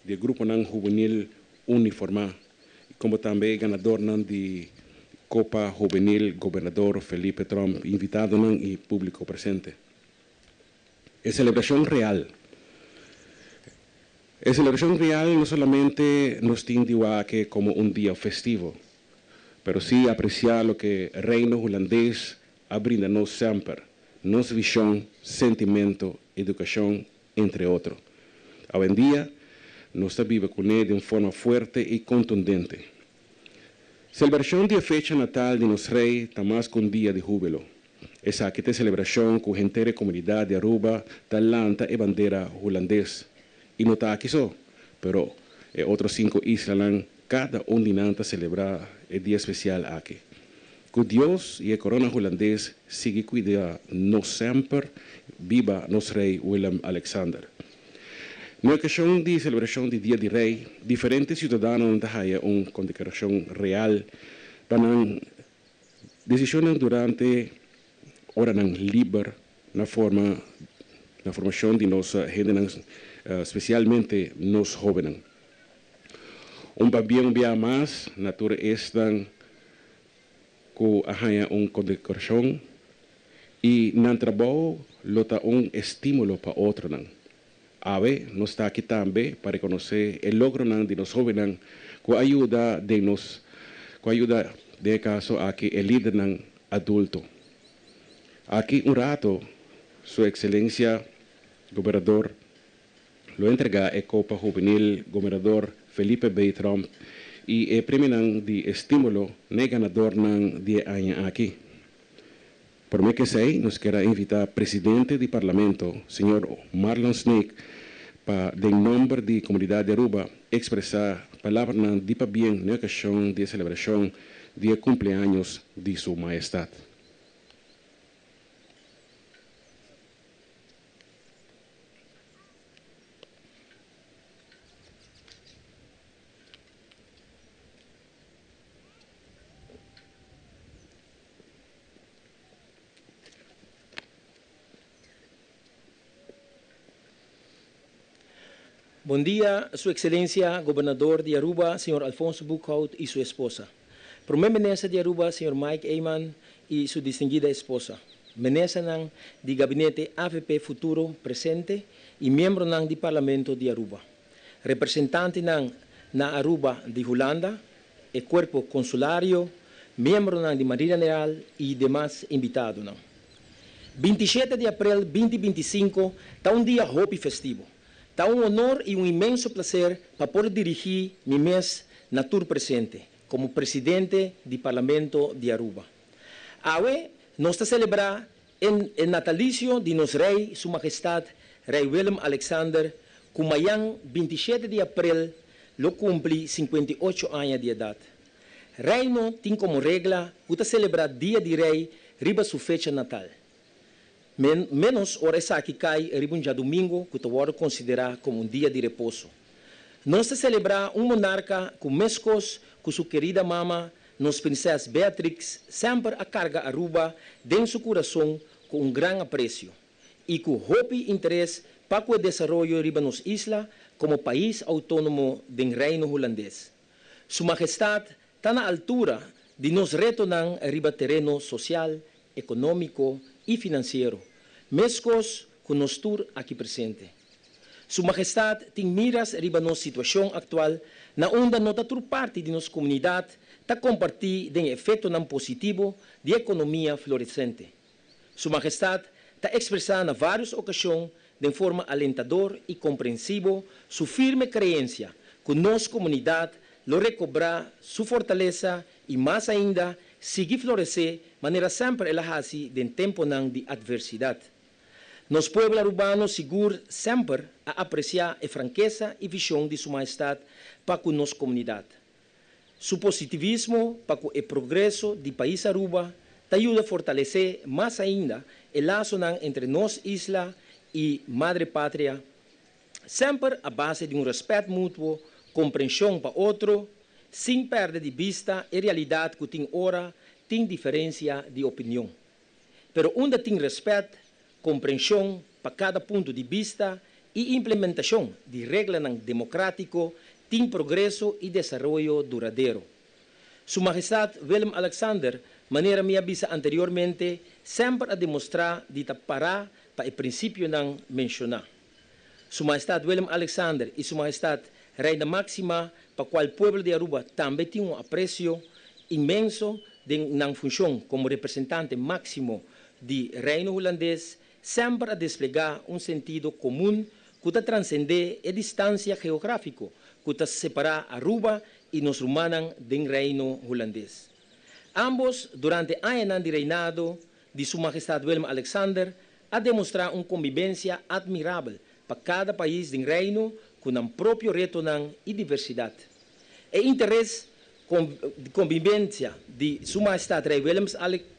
di gruponan hubenil uniforma, como tambe ganadornan di Copa Juvenil Gobernador Felipe Tromp, invitadonan y publico presente. E celebracion real. E celebracion real no solamente nos tin di wak como un dia festivo, pero si aprecia loke Reino Hulandes a brinda nos semper, nos vision, sentimento, educacion, entre otro. Awendia, nos ta biba cune den un forma fuerte y contundente. Celebracion di e fecha natal di nos Rey ta mas cu un dia di hubilo. Esaki ta e celebracion cu henter e comunidad di Aruba ta lanta e bandera Hulandes. Y no ta aki so, pero e otro cinco islanan cada un di nan ta celebra e dia especial aki. Cu Dios y e Corona Hulandes sigui cuida nos semper, biba nos Rey Willem Alexander. Na ocasion di celebracion di Dia di Rey, diferente ciudadanonan ta haya un condecoracion real pa nan decisionnan durante oranan liber na forma na formacion di nos hendenan, specialmente nos hobennan. Un pabien un bia mas na tur esnan cu a haya un condecoracion y nan trabou lo ta un estimulo pa otronan. Awe nos ta aki tambe pa reconoce e logronan di nos hobennan cu a yuda den nos cu a yuda den e caso aki e lidernan adulto. Aki un rato Su Excelencia Gobernador lo entrega e Copa Juvenil Gobernador Felipe B. Tromp y e premionan di estimulo n'e ganadornan di e aña aki. Prome cu esey nos kier a invita Presidente di Parlamento, señor Marlon Sneek, pa den nomber di comunidad di Aruba expresa palabranan di pabien n'e ocasion di e celebracion di e cumpleaños di Su Majestad. Bon dia, Su Excelencia Gobernador di Aruba, señor Alfonso Boekhoudt y su esposa. Prome Minister di Aruba, señor Mike Eman y su distinguida esposa. Ministernan di Gabinete avp Futuro presente y miembronan di Parlamento di Aruba. Representantenan na Aruba di Hulanda, e cuerpo consulario, miembronan di Marina Real y demas invitadonan. Bintishete di april binti bintisinco ta un dia hopi festivo. Ta un honor y un inmenso placer pa por dirigi mi mes na tur presente como Presidente di Parlamento di Aruba. Awe nos ta celebra e e natalicio di nos Rey Su Majestad Rey Willem Alexander cu mayan bintishete di april lo cumpli 58 aña di edad. Reino tin como regla cu ta celebra Dia di Rey riba su fecha natal. Men menos ora esaki cay riba un djadumingo cu ta wordo considera como un dia di reposo. Nos ta celebra un monarca cu mescos cu su kerida mama nos Prinses Beatrix semper a carga Aruba den su curason cu un gran aprecio y cu hopi interes pa cu e desaroyo riba nos isla como pais autonomo den Reino Hulandes. Su Majestad ta na altura di nos retonan riba tereno social, economico y financiero, mescos cu nos tur aki presente. Su Majestad tin miras riba nos situacion actual na unda no ta tur parti di nos comunidad ta comparti den e efectonan positivo di economia florecente. Su Majestad ta expresa na varios ocasion den forma alentador y comprensivo su firme creencia cu nos comunidad lo recobra su fortalesa y mas ainda sigui florece manera semper el a haci den temponan di adversidad. Nos pueblo Arubano sigur semper a aprecia e frankesa y vision di Su Majestad pa cu nos comunidad. Su positivismo pa cu e progreso di pais Aruba ta yuda fortalece mas ainda e lasonan entre nos isla y Madre Patria, semper a base di un respet mutuo, comprension pa otro, sin perde di bista e realidad cu tin ora tin diferencia di opinion. Pero unda tin respet, comprension pa cada punto di bista i implementashon di reglanan demokrátiko tin progreso i desaroyo duradero. Su Mahestat Willem Alexander, manera mi a bisa anteriormente, semper a demostrá di ta pará pa e prinsipionan menshoná. Su Mahestat Willem Alexander i Su Mahestat Reina Máxima, pa kual pueblo di Aruba tambe tin un apresio inmenso den nan funshon komo representante máksimo di Reino Hulandes, semper a desplegá un sentido komun ku ta transendé e distansia geográfiko ku ta separá Aruba i nos rumannan den Reino Hulandes. Ámbos, durante añanan di reinado di Su Mahestat Willem Alexander, a demostrá un kombibensia atmirabel pa kada pais den Reino ku nan propio retonan i diversidat. E interes di kombibensia di Su Mahestat Rei Willem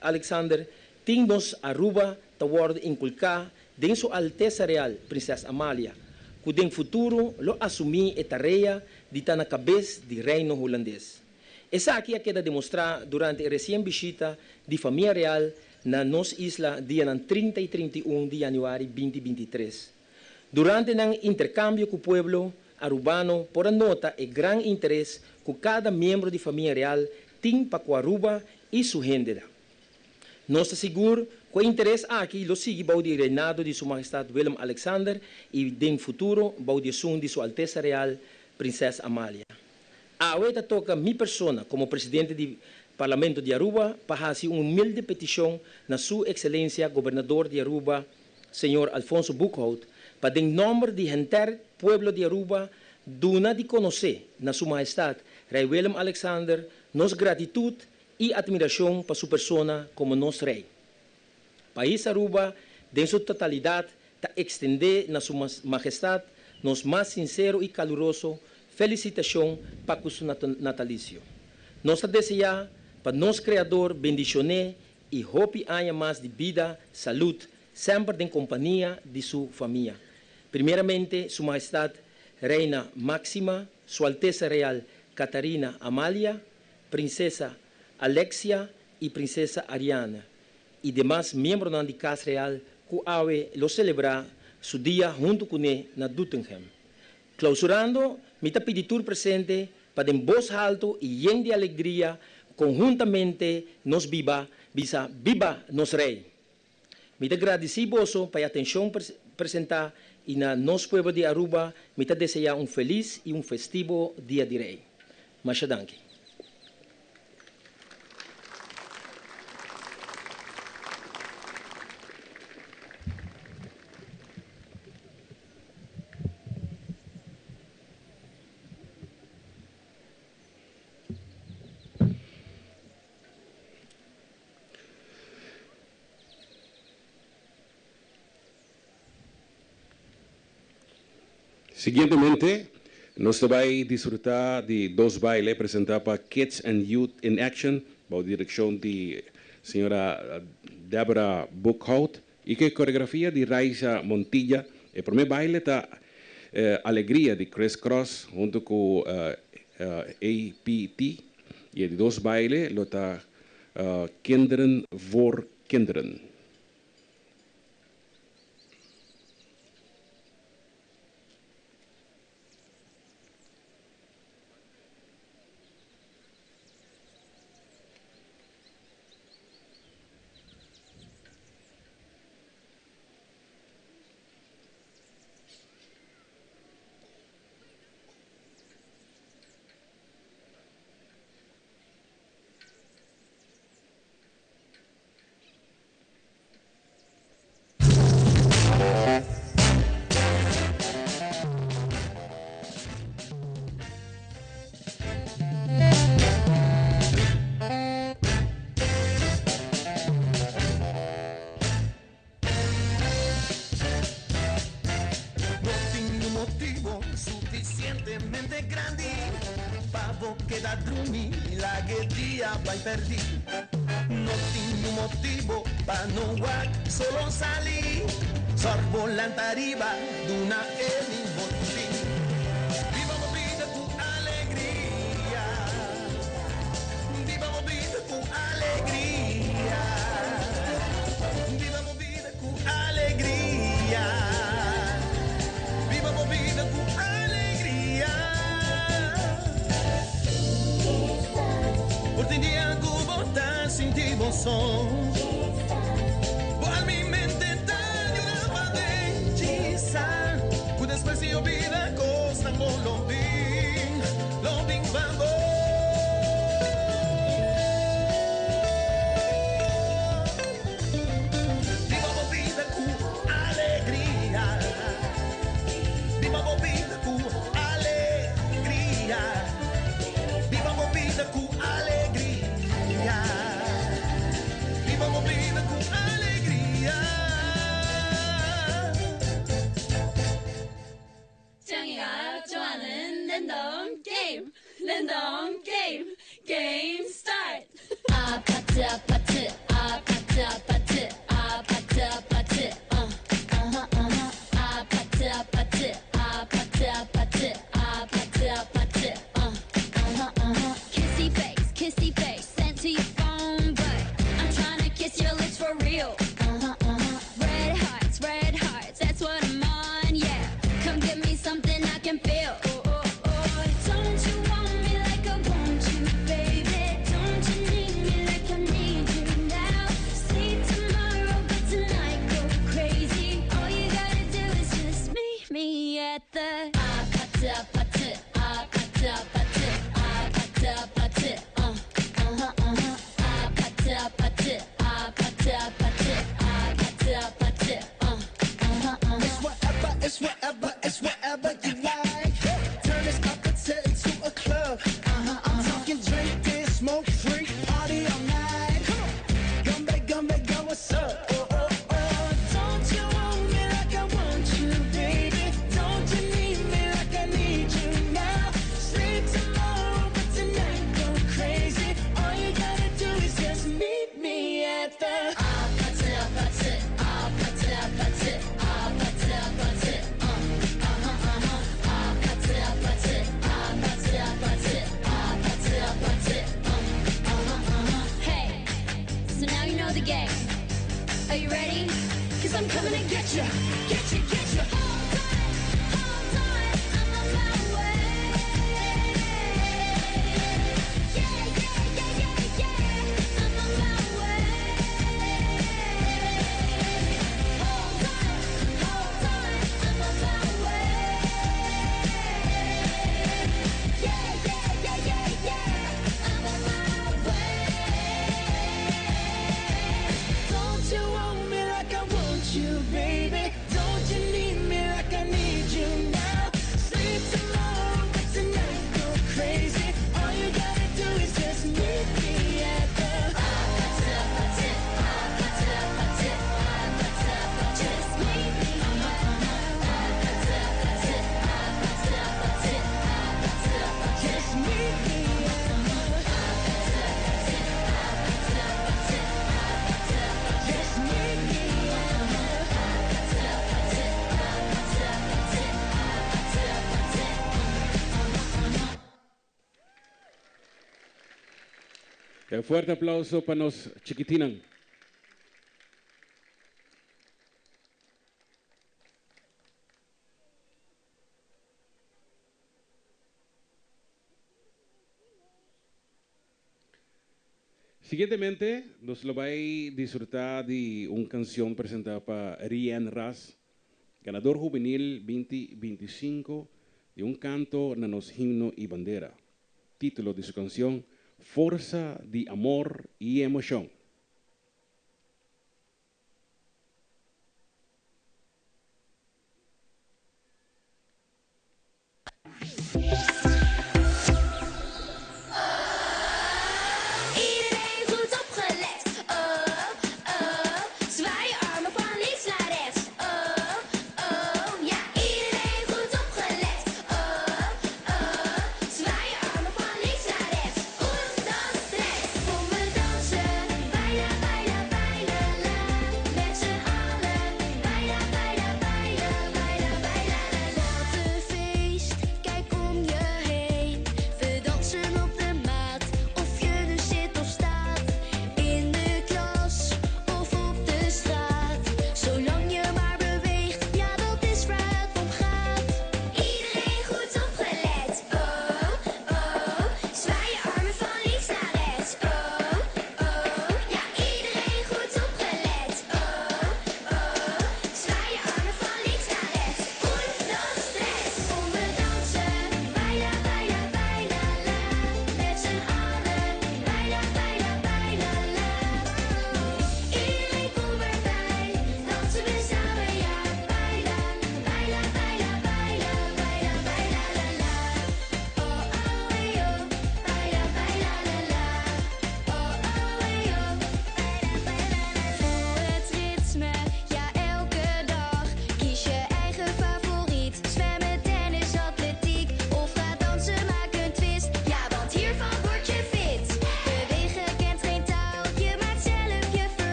Alexander tin nos Aruba ta wòrdu inkulká den Su Altesa Real Prinses Amalia, ku den futuro lo asumí e tarea di ta na kabes di Reino Hulandes. Esaki a keda demostrá durante e resien bishita di Famia Real na nos isla dianan 30 i 31 di yanüari 2023. Durante nan interkambio ku pueblo arubano por a nota e gran interes ku kada miembro di Famia Real tin pa ku Aruba i su hendenan. Nos ta sigur ku e interes aki lo sigui bou di reinado di Su Mahestat Willem Alexander i den futuro bou di esun di Su Altesa Real Prinses Amalia. Awe ta toka mi persona komo presidente di Parlamento di Aruba pa hasi un humilde petishon na Su Ekselensia Gobernador di Aruba, señor Alfonso Boekhoudt, pa den nòmber di henter pueblo di Aruba duna di konosé na Su Mahestat Rei Willem Alexander nos gratitut i atmirashon pa su persona komo nos Rei. Pais Aruba den su totalidat ta ekstendé na Su Mahestat nos mas sinsero i kaluroso felisitashon pa ku su natalisio. Nos ta deseá pa nos Kreador bendishoné i hopi aña mas di bida, salud, semper den kompania di su famia. Primeramente Su Mahestat Reina Máxima, Su Altesa Real Catharina Amalia, Prinsesa Alexia i Prinsesa Ariane i demas miembronan di Kas Real ku awe lo selebrá su dia huntu kuné na Doetinchem. Klausurando, mi ta pidi tur presente pa den bos haltu i yen di alegria konhuntamente nos biba bisa Biba nos Rei! Mi ta gradisí boso pa e atenshon presentá i na nos pueblo di Aruba mi ta deseá un felis i un festivo Dia di Rei. Masha danki. Siguientemente, nos ta bai disfrutá di dos baile presentá pa Kids and Youth in Action bou direkshon di señora Deborah Boekhout i ku e koreografia di Raisa Montilla. E promé baile ta Alegria di Criss Cross huntu ku APT i e di dos baile lo ta Kinderen voor Kinderen. No tin un motibo sufisientemente grandi pa bo keda drumi i laga e dia bai pèrdí. No tin un motibo pa no wak solo sali, sòrg bo lanta riba, duna e mihó di. Biba bo bida ku alegria, biba bo bida ku alegria, biba bo bida ku alegria. so. Bo alma i mente ta yora paden djisa ku despues di olbida kosnan bo lo bin, lo bin pa bo. Biba bo bida ku alegria. Biba bo bida ku alegria. Biba bo bida ku alegria. Biba bo bida ku alegria. 수영이가 좋아하는 랜덤 게임. 랜덤 게임. 게임 스타트. 아파트 아파트 아파트 아파트 아파트 아파트 어 어허 어허 아파트 아파트 아파트 아파트 아파트 아파트 어 어허 어허 Kissy face, kissy face, sent to your phone, but I'm trying to kiss your lips for real. Red hearts, red hearts, that's what I'm on, yeah. Come give me something I can feel. Oh, oh, oh. Don't you want me like I want you, baby? Don't you need me like I need you now? Sleep tomorrow, but tonight go crazy. All you gotta do is just meet me at the 아파트 아파트 아파트 아파트 아파트 아파트 uh-huh 아파트 아파트 아파트 아파트 아파트 아파트 uh-huh. It's whatever, it's whatever, it's whatever you like. Turn this up into a club. I'm talking drink this, smoke, drink, party all night. Gumby, gumby, go, what's up? Oh, oh, oh. Don't you want me like I want you, baby? Don't you need me like I need you now? Sleep tomorrow, but tonight go crazy. All you gotta do is just meet me at the 아파트 아파트 아파트 아파트 아파트 아파트 uh-huh 아파트 아파트 아파트 아파트 아파트 아파트 uh-huh. Hey, so now you know the game. Are you ready? 'Cause I'm coming to get you, get you, get you. Hold on, hold on, I'm on my way. Yeah, I'm on my way. Hold on, hold on, I'm on my way. Yeah, I'm on my way. Don't you want me like I want you, baby? Don't you need me like I need you now? Sleep tomorrow, but tonight go crazy. All you gotta do is just meet me at the 아파트 아파트 아파트 아파트 아파트 아파트. Just meet me at the 아파트 아파트 아파트 아파트 아파트 아파트. Just meet me at the 아파트 아파트 아파트 아파트. Just meet me at the 아파트 아파트 아파트 아파트 아파트 아파트. Un fuerte aplauso pa nos chikitinnan. Siguientemente, nos lo bay disfruta di un cancion presenta pa Rian Ras, ganador juvenil 2025 di un canto na nos himno y bandera. Titulo di su cancion, Forza di Amor y Emocion. Iedereen goed opgelet. Oh, zwaai je armen van links naar rechts. Oh, ja, iedereen goed opgelet. Oh, zwaai je armen van links naar rechts. Un, dos, tres. Kom we dansen.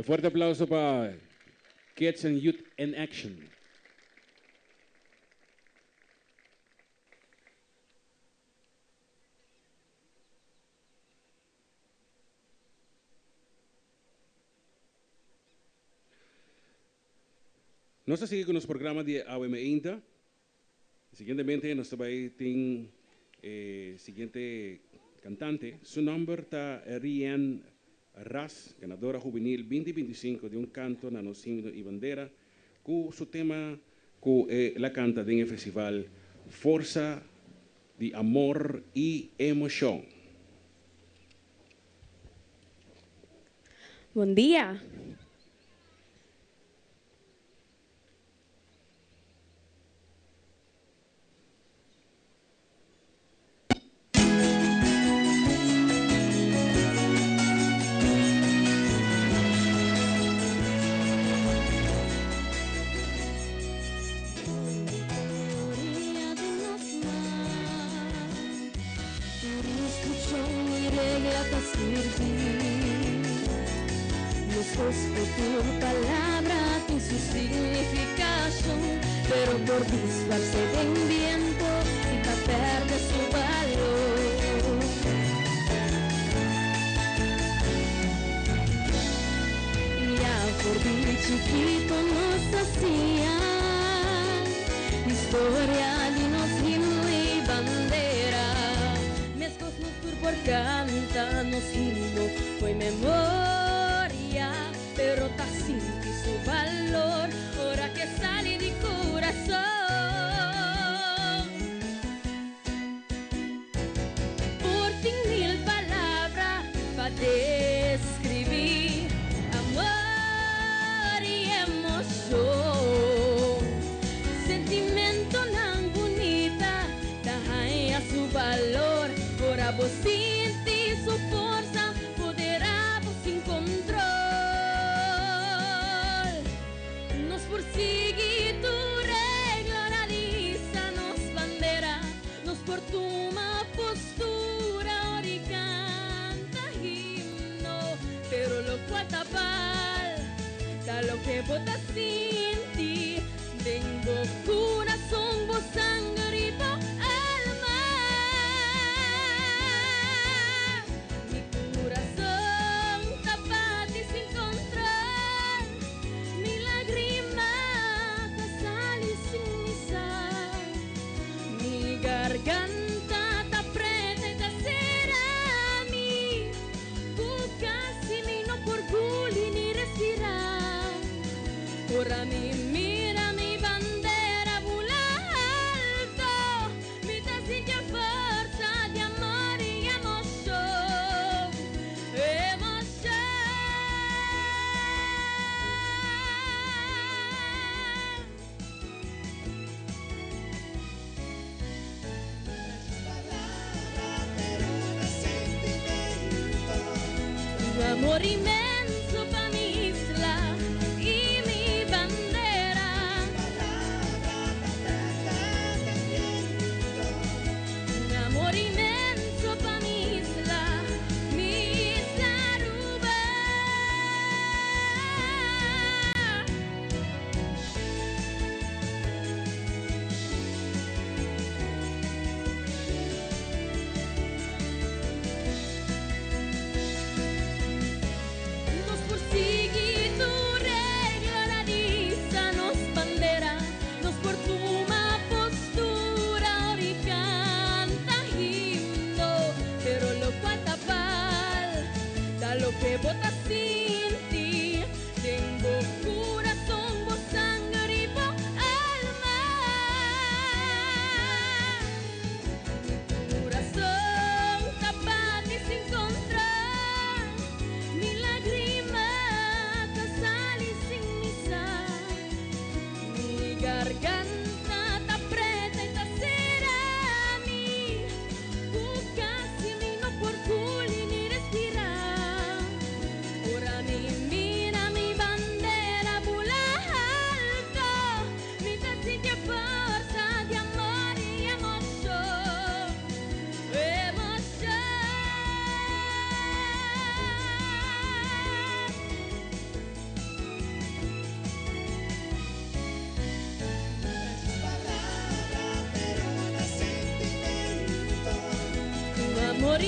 Fuerte aplauso pa Kids and Youth in Action. Nos ta sigui cu nos programa di Awe Meinta. Siguientemente nos ta bay tin e siguiente cantante. Su nomber ta Rianne Ras, ganadora juvenil 2025 di un canto na nos himno y bandera, cu su tema cu el a canta den e festival Forsa di Amor y Emocion. Bon dia.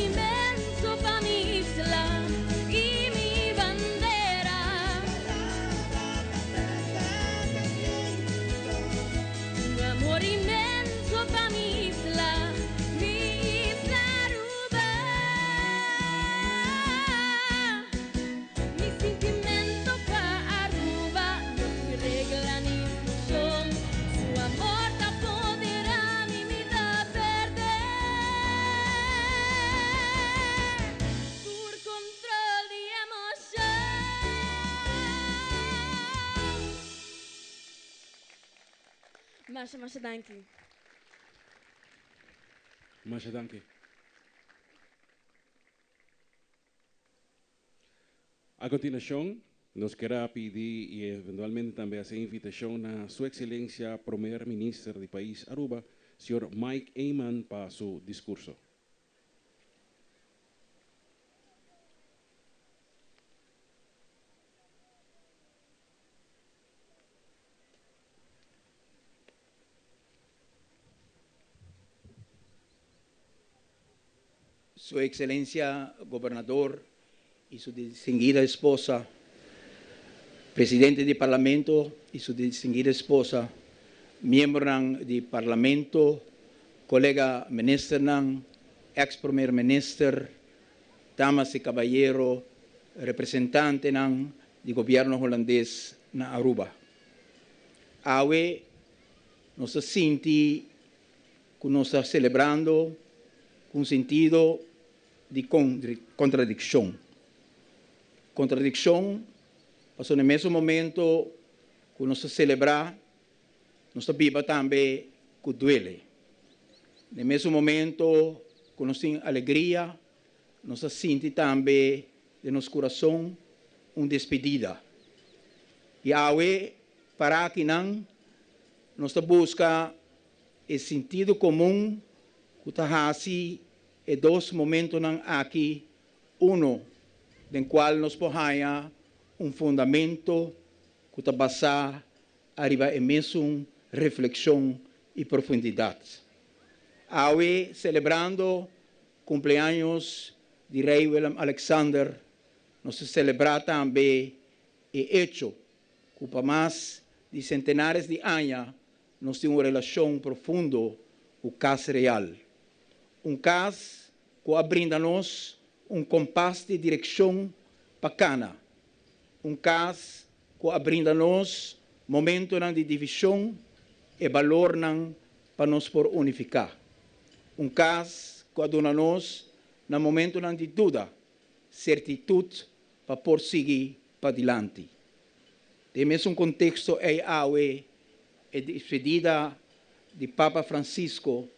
inmenso pa mi isla y mi bandera. Un amor inmenso pa mi isla, mi isla Aruba. Mi sentimento pa Aruba no tin regla ni instruccion. Su amor ta podera mi, mi ta perde. Tur control di emocion. Masha, masha danki. Masha danki. A continuacion, nos kier pidi y eventualmente tambe haci invitacion na Su Excelencia Prome Minister di Pais Aruba, señor Mike Eman, pa su discurso. Su Excelencia Gobernador y su distinguida esposa, Presidente di Parlamento y su distinguida esposa, miembro di Parlamento, colega ministernan, ex-primer minister, damas y caballero, representantenan di gobierno Hulandes na Aruba. Awe nos ta sinti cu nos ta celebrando cu un sentido di contradiccion. Contradiccion, pasobra na e mesun momento cu nos ta celebra, nos ta biba tambe cu duele. Na e mesun momento cu nos tin alegria, nos ta sinti tambe den nos curason un despedida. Y awe, para akinan, nos ta busca e sentido comun cu ta haci e dos momentonan aki uno den cual nos por haya un fundamento cu ta basa ariba e mesun reflexion y profundidad. Awe, celebrando cumpleaños di Rey Willem Alexander, nos ta celebra tambe e hecho cu pa mas di centenares di aña nos tin un relacion profundo cu Cas Real. Un cas cu a brinda nos un compas di direccion pa cana. Un cas cu a brinda nos momentonan di division e balornan pa nos por unifica. Un cas cu a duna nos na momentonan di duda, certitud pa por sigui padilanti. Den mesun contexto ey awe e despedida di Papa Francisco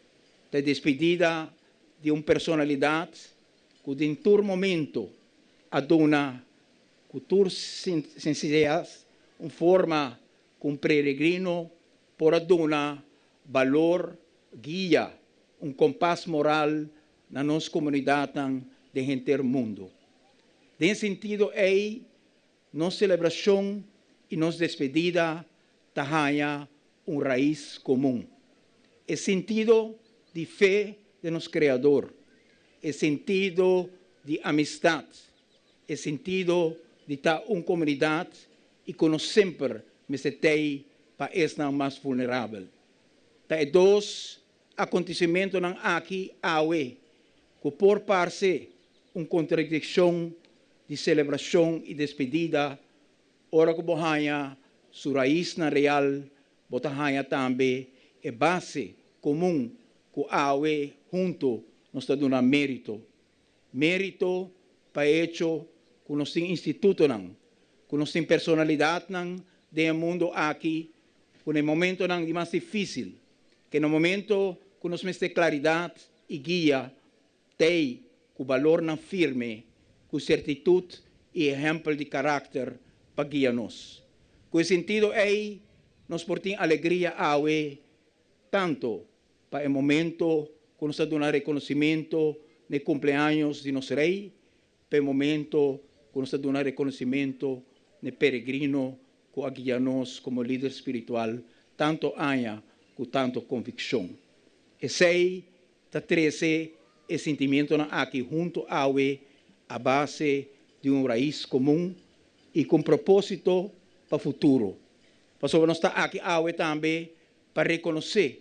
ta e despedida di un personalidad cu den tur momento a duna cu tur sencillez un forma cu un peregrino por a duna balor, guia, un compas moral na nos comunidadnan den henter mundo. Den sentido ey, nos celebracion y nos despedida ta haya un raiz comun. E sentido di fe den nos Creador, e sentido di amistad, e sentido di ta un comunidad y cu nos semper mester t'ey pa esnan mas vulnerabel. Ta e dos acontecimentonan aki awe cu por parce un contradiccion di celebracion y despedida, ora cu bo haya su raiznan real, bo ta haya tambe e base comun cu awe hunto nos ta duna merito. Merito pa e hecho cu nos tin institutonan, cu nos tin personalidadnan den e mundo aki cu na e momentonan di mas dificil, cu na momento cu nos mester claridad y guia, t'ey cu balornan firme, cu certitud y ehempel di caracter pa guia nos. Cu e sentido ey nos por tin alegria awe tanto pa e momento cu nos ta duna reconocimento na e cumpleaños di nos Rey, pa e momento cu nos ta duna reconocimento na e peregrino cu a guia nos como lider spiritual tanto aña cu tanto conviccion. Esey ta trece e sentimentonan aki hunto awe a base di un rais comun y cu un proposito pa futuro. Pasobra nos ta aki awe tambe pa reconoce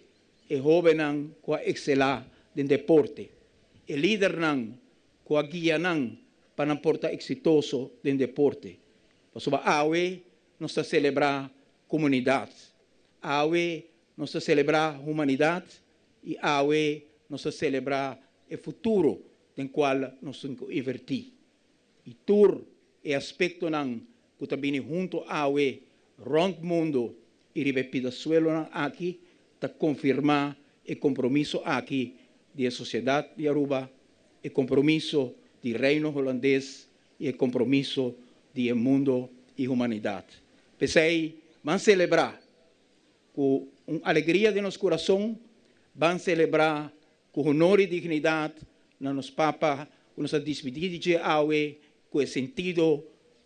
e hobennan cu a excela den deporte, e lidernan cu a guia nan pa nan por ta exitoso den deporte. Pasobra awe nos ta celebra comunidad, awe nos ta celebra humanidad y awe nos ta celebra e futuro den cual nos tin cu inverti. Y tur e aspectonan cu ta bini hunto awe rond mundo y riba e pida suelonan aki ta confirma e compromiso aki di e sociedad di Aruba, e compromiso di Reino Hulandes y e compromiso di e mundo y humanidad. P'esey ban celebra cu un alegria den nos curason, ban celebra cu honor y dignidad na nos Papa cu nos a dispidi di dje awe cu e sentido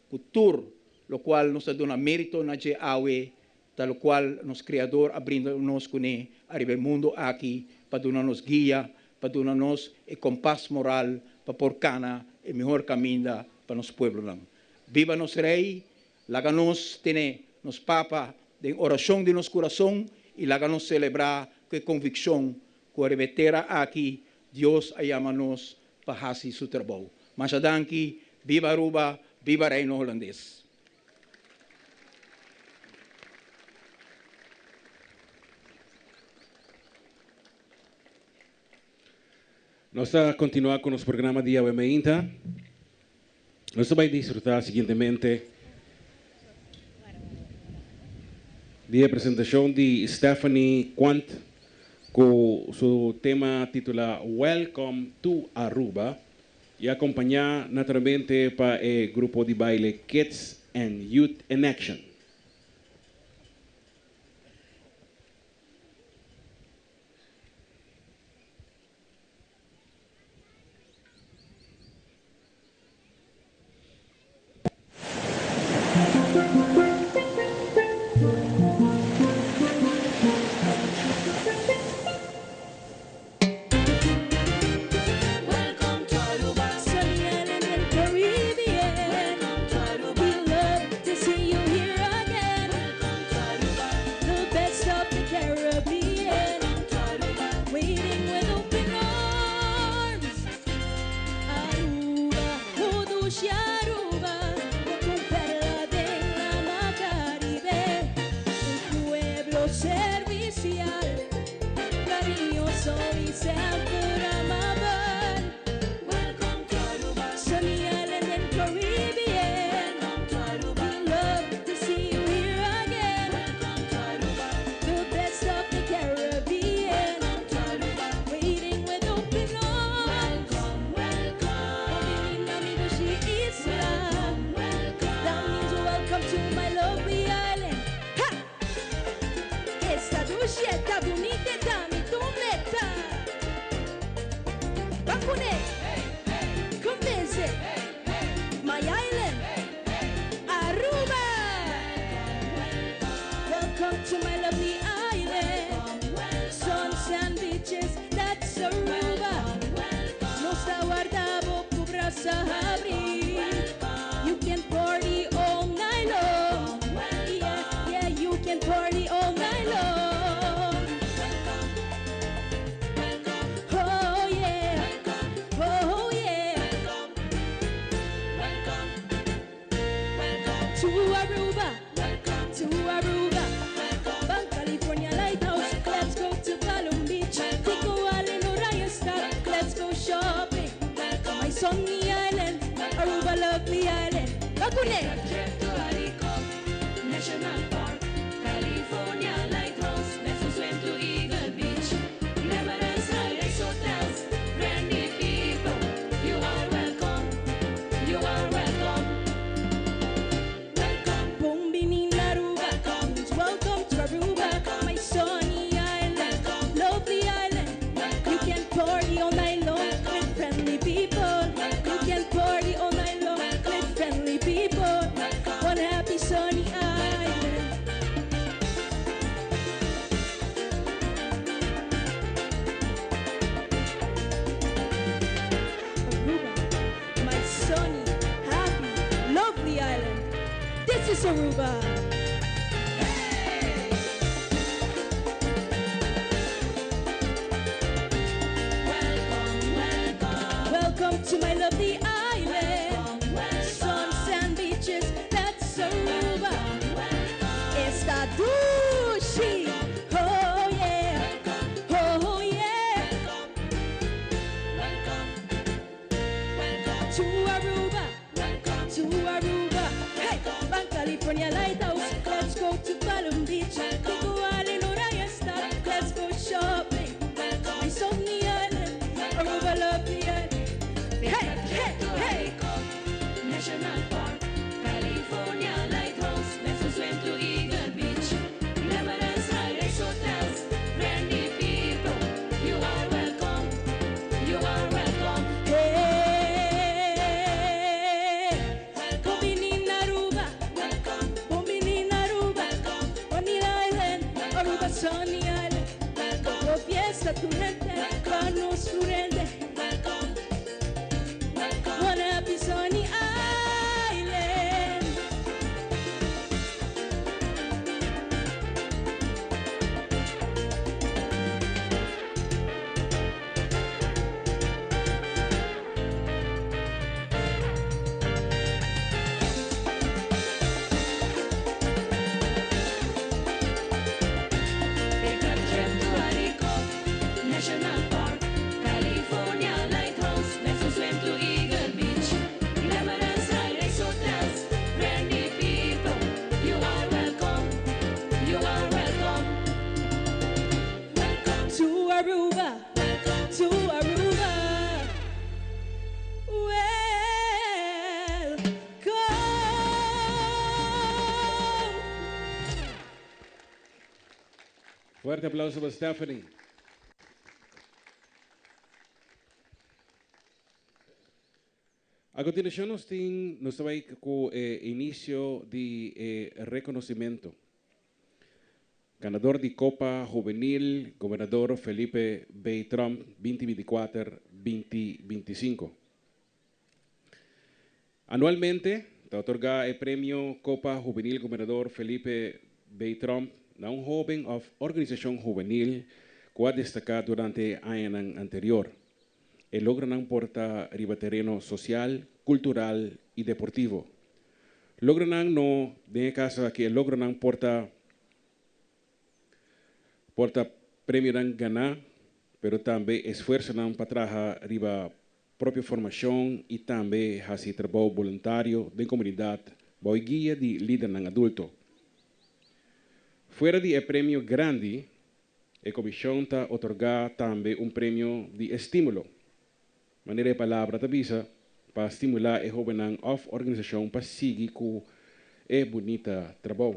cu tur locual nos ta duna merito na dje awe ta locual nos Creador a brinda nos cune ariba e mundo aki pa duna nos guia, pa duna nos e kompas moral pa por kana e mihor kaminda pa nos pueblonan. Biba nos Rei, laga nos tene nos Papa den orashon di nos kurason i laga nos selebrá ku e konvikshon ku ariba e tera aki Dios a yama nos pa hasi su trabou. Masha danki, biba Aruba, biba Reino Hulandes. Nos ta continua cu nos programa di awe mainta. Nos ta bay disfruta siguientemente di e presentacion di Stephanie Quant cu su tema titula Welcome to Aruba y acompaña naturalmente pa e grupo di baile Kids and Youth in Action. Welcome to Aruba, sunny island in Caribbean. Welcome to Aruba, we love to see you here again. Welcome to Aruba, the best of the Caribbean. Welcome to Aruba, waiting with open arms. Aruba, oh dushi Aruba, un perla den lama Caribe, un pueblo servicial, cariñoso y semper amabel. Welcome to Aruba, sunny island in Caribbean. Welcome to Aruba, we love to see you here again. Welcome to Aruba, the best of the Caribbean. Welcome to Aruba, waiting with open arms. Welcome, welcome. Isla. Welcome, That means welcome to my lovely island. Ha! Esta dushi ta bunita mi tumeta. Bakune. Come visit my island, Aruba. Welcome to my lovely island. Sun, sand, beaches, that's Aruba. Nos ta warda bo cu brasa habri. You can party all night long. Yeah, you can party all night long. Oh yeah, oh yeah. To Aruba, to Aruba, Ban California Lighthouse. Let's go to Palm Beach, Pico Island, Oranjestad. Let's go shopping. My sunny island, Aruba, lovely island. Bakune. National Park, California Lighthouse, let's swim to Eagle Beach. Glamorous highlights hotels, friendly people. You are welcome. You are welcome. Welcome. Bon bini na Aruba. Means welcome to Aruba, my sunny island, lovely island. You can party all night long with friendly people. You can party all night long with friendly people. That's Aruba. Welcome to my lovely island. Sun, sand, beaches, that's Aruba. Esta dushi. Oh yeah. Oh yeah. To Aruba. To Aruba. Hey, Van California Lighthouse. Let's go to Palm Beach. Coco Island, Oranjestad. Let's go shopping. It's on the island. Aruba, lovely island. Hey, hey, hey. National Park, California Lighthouse, let's go swim to Eagle Beach. Glamorous Highlands Hotels, friendly people, you are welcome, you are welcome. Hey, bon bini na Aruba, Welcome, bon bini na Aruba, Bonny Island, Aruba Sunny Island. welcome, Go fiesta tu gente, pa nos turende. welcome, welcome. Wanna happy sunny island. Take a trip to Arikok National Park, California Lighthouse. Let's go swim to Eagle Beach. Glamorous Highlands Hotels, friendly people. You are welcome. You are welcome. Welcome, To Aruba, welcome. to Aruba. Welcome. Fuerte aplauso pa Stephanie. A continuacion nos tin nos ta bay cu e inicio di e reconocimento. Ganador di Copa Juvenil Gobernador Felipe B. Trump 2024-2025. Anualmente ta otorga e premio Copa Juvenil Gobernador Felipe B. Trump na un hoben of organisacion juvenil cu a destaca durante e añanan anterior. E logronan por ta riba tereno social, cultural y deportivo. Logronan no, den e caso aki e logronan por ta por ta premionan gana, pero tambe esfuerzonan pa traha riba propio formacion y tambe haci trabou boluntario den comunidad bao e guia di lidernan adulto. Fuera di e premio grandi, e comision ta otorga tambe un premio di estimulo, manera e palabra ta bisa, pa stimula e hobennan of organisacion pa sigui cu e bunita trabou.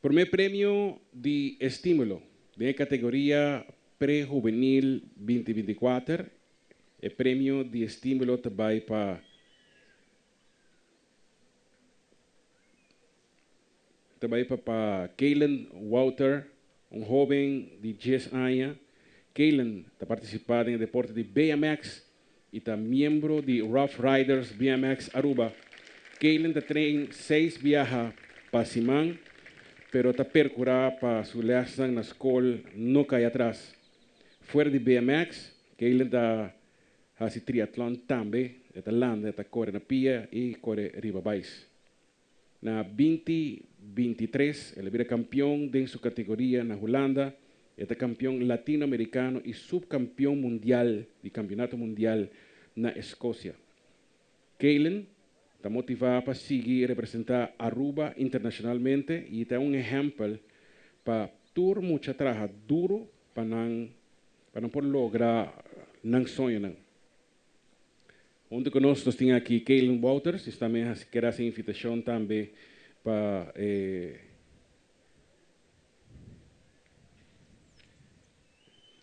Prome premio di estimulo den e categoria Pre-Juvenil 2024, e premio di estimulo ta bay pa ta bay pa pa Kaylen Wouter, un hoben di dies aña. Kaylen ta participa den e deporte di BMX y ta miembro di Rough Riders BMX Aruba. Kaylen ta train seis biaha pa siman, pero ta percura pa su lesnan na scol no cay atras. Fuera di BMX, Kaylen ta haci triatlon tambe, e ta landa, e ta core na pia y core riba bais. Na binti bintitres el a bira campeon den su categoria na Hulanda, e ta campeon Latino Americano y subcampeon mundial di Campeonato Mundial na Escocia. Kaylen ta motiva pa sigui representa Aruba internacionalmente y ta un ehempel pa tur mucha traha duro pa nan pa nan por logra nan soñonan. Hunto cu nos nos tin aki Kaylen Wouters y tambe haci kier haci invitacion tambe pa e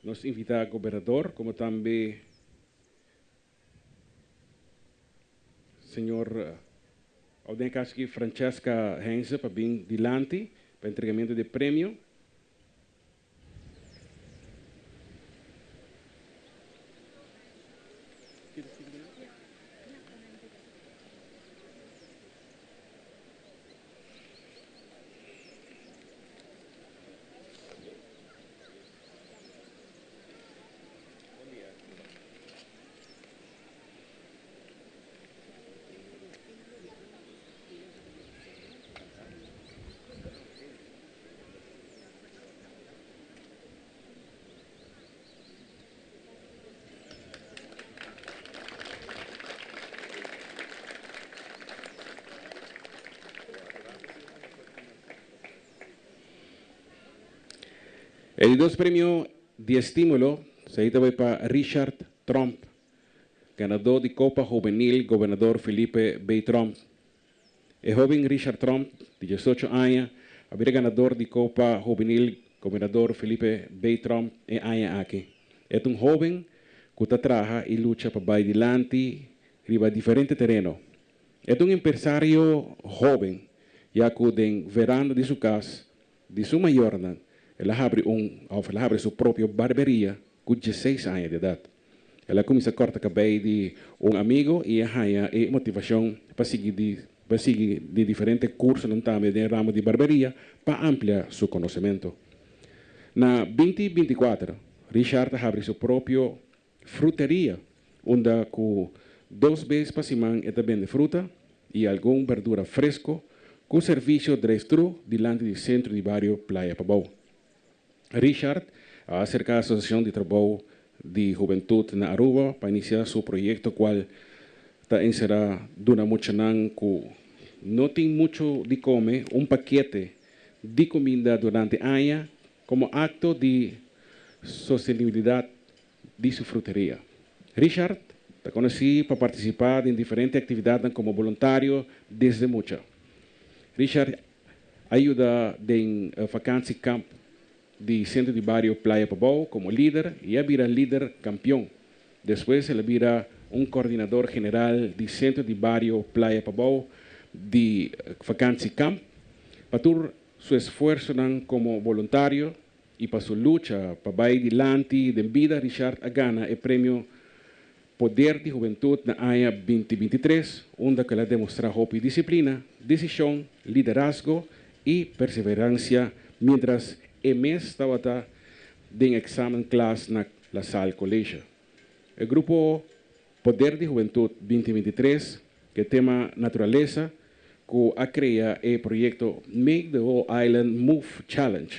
nos invita gobernador como tambe señor of den e caso aki Francesca Heinze pa bin dilanti pa entregamento di e premio. E di dos premio di estimulo ta bay pa Richard Tromp, ganador di Copa Juvenil Gobernador Felipe B. Tromp. E hoben Richard Tromp, di 18 aña, a bira ganador di Copa Juvenil Gobernador Felipe B. Tromp e aña aki. E ta un hoben cu ta traha y lucha pa bay dilanti riba diferente tereno. E ta un empresario hoben, ya cu den veranda di su cas, di su mayornan, el a habri un, of el a habri su propio barberia cu 16 aña di edad. El a cuminsa corta cabey di un amigo y a haya e motivacion pa sigui di diferente curso tambe den ramo di barberia pa amplia su conocemento. Na 2024, Richard a habri su propio fruteria, unda cu dos biaha pa siman e ta bende fruta y algun berdura fresco, cu servicio drive-thru dilanti di centro di bario Playa Pabou. Richard a acerca e Asociacion di Trabou di Hubentud na Aruba pa inicia su proyecto, cual ta encera duna muchanan cu no tin mucho di come un pakete di cuminda durante aña como acto di sostenibilidad di su fruteria. Richard ta conoci pa participa den diferente actividad como voluntario desde mucha. Richard a yuda den vakantiekamp di Centro di Bario Playa Pabou como lider y a bira lider campeon. Despues el a bira un coordinador general di Centro di Bario Playa Pabou di vakantiekamp. Pa tur su esfuerso como voluntario y pa su lucha pa bay dilanti den bida, Richard a gana e premio Poder di Hubentud na aña 2023, unda cu el a demostra hopi disciplina, decision, liderazgo y perseverancia mientras e mes tabata den examen klas na La Salle College. E grupo Poder di Hubentud 2023, cu tema naturalesa, cu a crea e proyecto Make the Whole Island Move Challenge,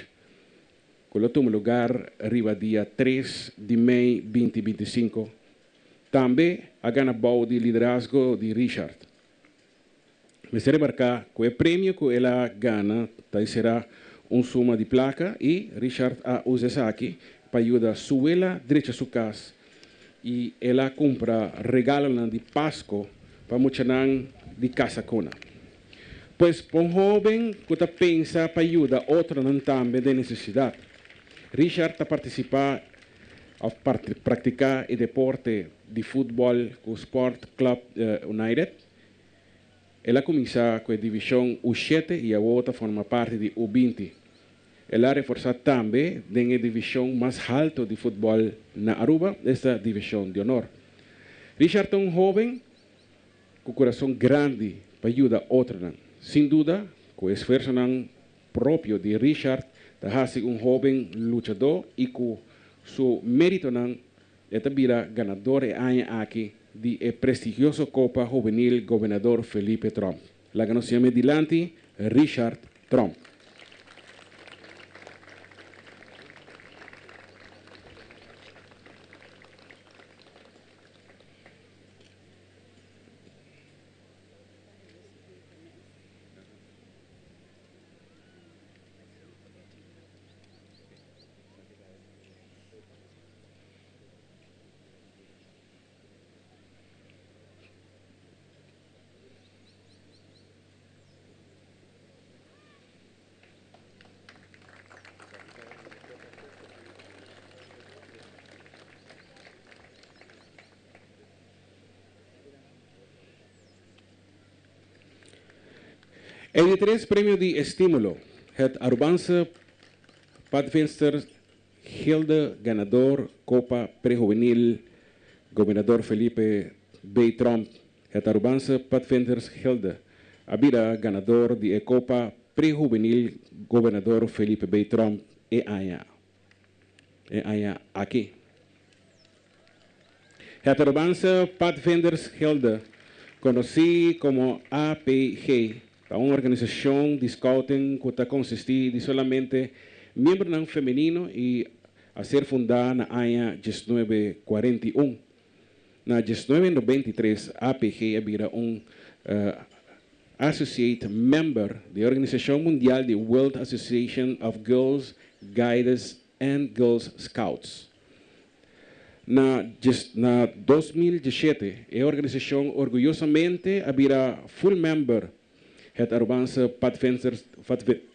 cu a tuma luga riba dia 3 di mei 2025. Tambe a gana bou di liderazgo di Richard. Mester remarca cu e premio cu el a gana ta un suma di placa y Richard a usa esaki pa yuda su wela drecha su cas y el a cumpra regalo di Pasco pa muchanan di Casa Cuna. Pues, un hoben cu ta pensa pa yuda otro tambe den necesidad. Richard ta participa of practica e deporte di futbol cu Sport Club United. El a cuminsa cu e division U7 y awor ta forma parti di U20. El a reforsa tambe e division mas halto di futbol na Aruba, esta division di honor. Richard ta un hoben cu curason grandi pa yuda otro. Sin duda, cu esfuerso propio di Richard, ta un hoben luchador y cu su merito e ta bira ganador e aña aki di e prestigioso Copa Juvenil Gobernador Felipe Tromp. Laga nos yama dilanti Richard Tromp. E di tres premio di estimulo, het Arubaanse Padvindster Gilde ganador Copa Prejuvenil Gobernador Felipe B. Tromp. Het Arubaanse Padvinders Gilde a bira ganador di Copa Prejuvenil Gobernador Felipe B. Tromp e aña. E aña aki. Het Arubaanse Padvinders Gilde, conoci como APG, ta un organisacion di scouting cu ta consisti di solamente miembro femenino y a ser funda na aña 1941. Na 1993, APG a bira un associate member di e Organisacion Mundial di World Association of Girls Guides. and Girls Scouts. Na, na 2017, e organisacion orguyosamente a bira full member. Het Arubaanse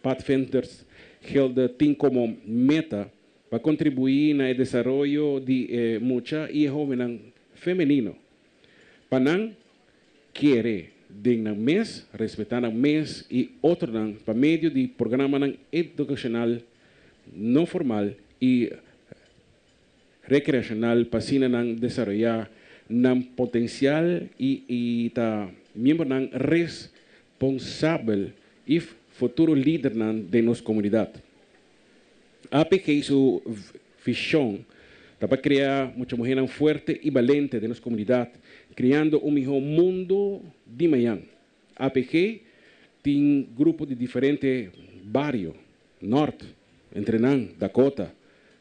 Padvinders Gilde tin como meta pa contribui na desaroyo di mucha y hoben femenino. Pa nan kere den nan mes, respeta nan mes y otronan pa medio di programa educacional no formal y recreacional pa asina nan desaroya nan potencial y ta miembronan responsabel y futuro lidernan di nos comunidad. APG su vision ta pa crea mucha muher fuerte y valiente den nos comunidad, creando un miho mundo di mañan. APG tin grupo di diferente bario, Noord, entre nan, Dakota,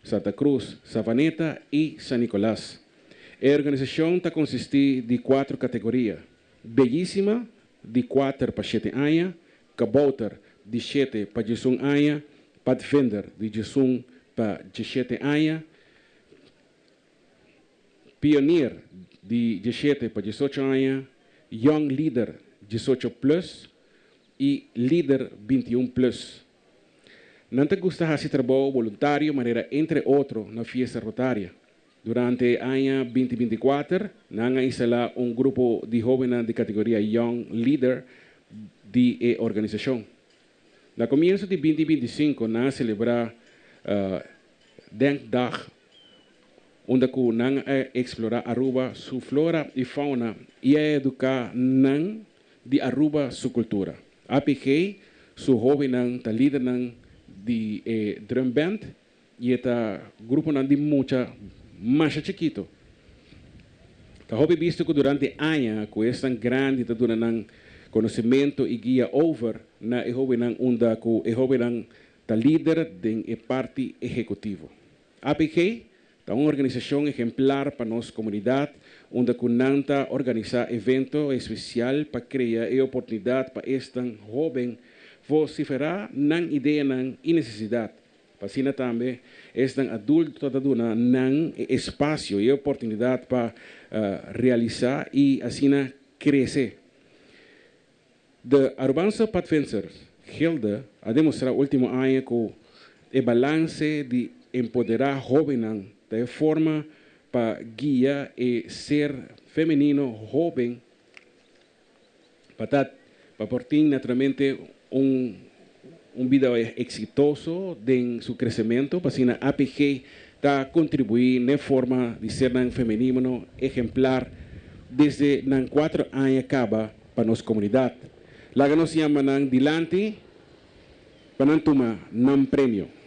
Santa Cruz, Savaneta y San Nicolas. E organisacion ta consisti di cuater categoria. Bellísima, di 4 pa 7 aña, Kabouter, di 7 pa 11 aña, Padvinder, di 11 pa 17 aña, Pionier, di 17 pa 18 aña, Young Leader, 18 plus y Líder 21 plus. Nan ta gusta haci trabou voluntario, manera entre otro na fiesta rotaria. Durante aña 2024, nan a instala un grupo di hoben di categoria Young Leader di e organisacion. Na comienso di 2025, nan a celebra Denkdag, unda cu nan a explora Aruba, su flora y fauna y a educa nan di Aruba su cultura. APG, su hobennan, ta lidernan di drum band y ta gruponan di mucha mas chikito. Ta hopi bisto cu durante aña cu esnan grandi ta duna nan conocimento y guia over na e hobennan unda cu e hobennan ta lider den e parti ehecutivo. APG ta un organisacion ehemplar pa nos comunidad, unda cu nan ta organisa evento especial pa crea e oportunidad pa esnan hoben vocifera nan ideanan y necesidad. Pa asina tambe, esnan adulto ta duna nan espacio y oportunidad pa realisa y asina crece. De Arubaanse Padvinders Gilde a demostra ultimo aña cu e balance di empodera hobennan di forma pa guia e ser femenino hoben pa por tin naturalmente un bida exitoso den su crecemento, pa asina APG ta contribui na forma di ser femenino ehemplar desde nan 4 aña caba pa nos comunidad. Laga nos yama nan dilanti pa nan tuma nan premio.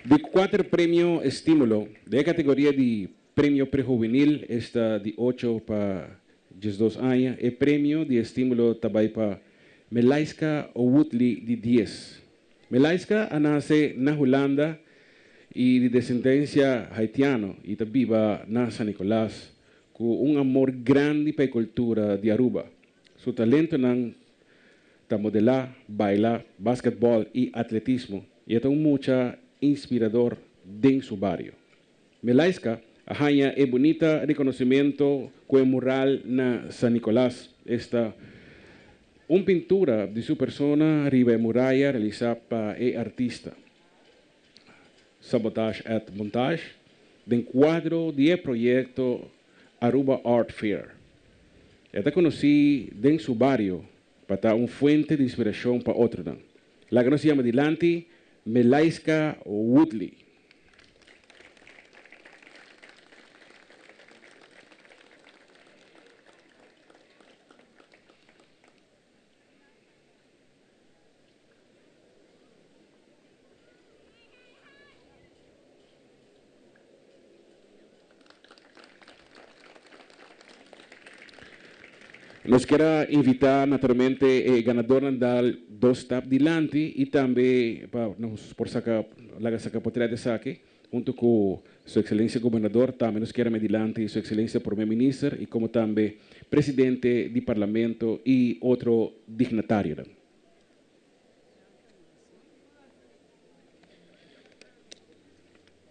Di cuater premio estimulo, di categoria di premio prejuvenil, esta di 8 pa 12 aña, e premio di estimulo ta bay pa Melaiska Woodley di 10. Melaiska a nace na Hulanda y di descendencia haitiano y ta biba na San Nicolas. cu un amor grandi pa e cultura di Aruba. Su talentonan ta modela, baila, basketball y atletismo y e ta un mucha inspirador den su bario. Melaiska a haya e bunita reconocimento cu e mural na San Nicolas, esta un pintura di su persona riba e muraya realisa pa e artista. Sabotage et Montage, den cuadro di e proyecto Aruba Art Fair. E ta conoci den su bario pa ta un fuente di inspiracion pa otronan. Laga nos yama dilanti Melaiska Woodley. Nos kier a invita naturalmente e ganadornan dal dos stap dilanti y tambe pa nos por saca laga saca potret esaki hunto cu Su Excelencia Gobernador, tambe nos kier a medilanti Su Excelencia Prome Minister y como tambe Presidente di Parlamento y otro dignatarionan.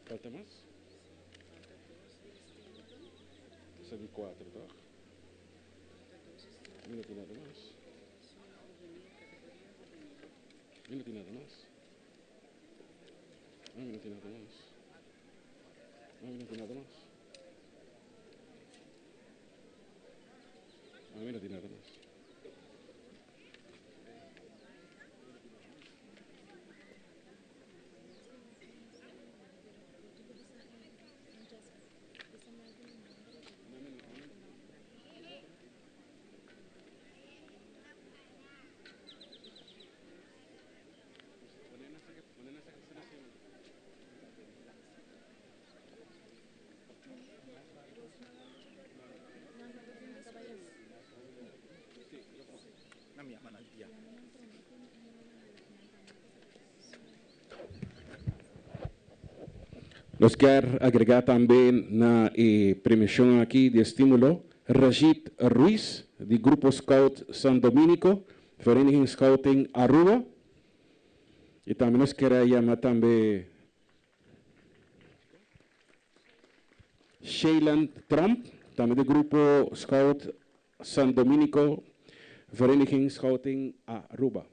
Falta mas? Sa di cuatro, toch? Mi no tin nada mas. Mi no tin nada mas. Mi no tin nada mas. Mi no tin nada mas. Mi no tin nada mas. Nos kier agrega tambe na e premiacion aki di estimulo Rajit Ruiz di Grupo Scout San Dominico, Vereniging Scouting Aruba. Y tambe nos kier a yama tambe Shaylan Tromp, tambe di Grupo Scout San Dominico, Vereniging Scouting Aruba.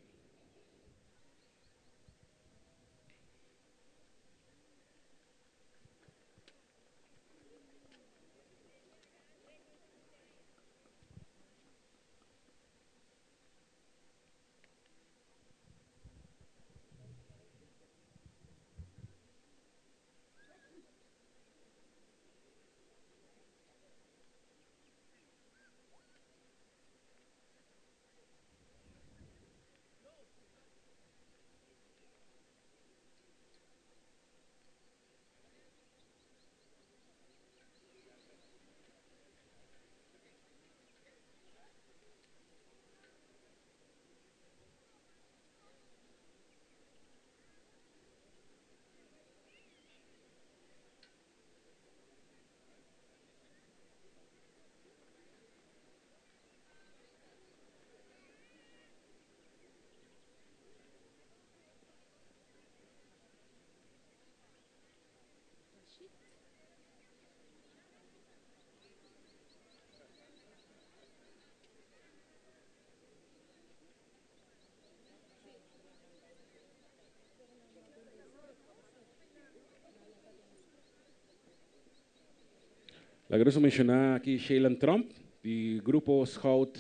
Laga nos menciona aki Shaylan Tromp di Grupo Scout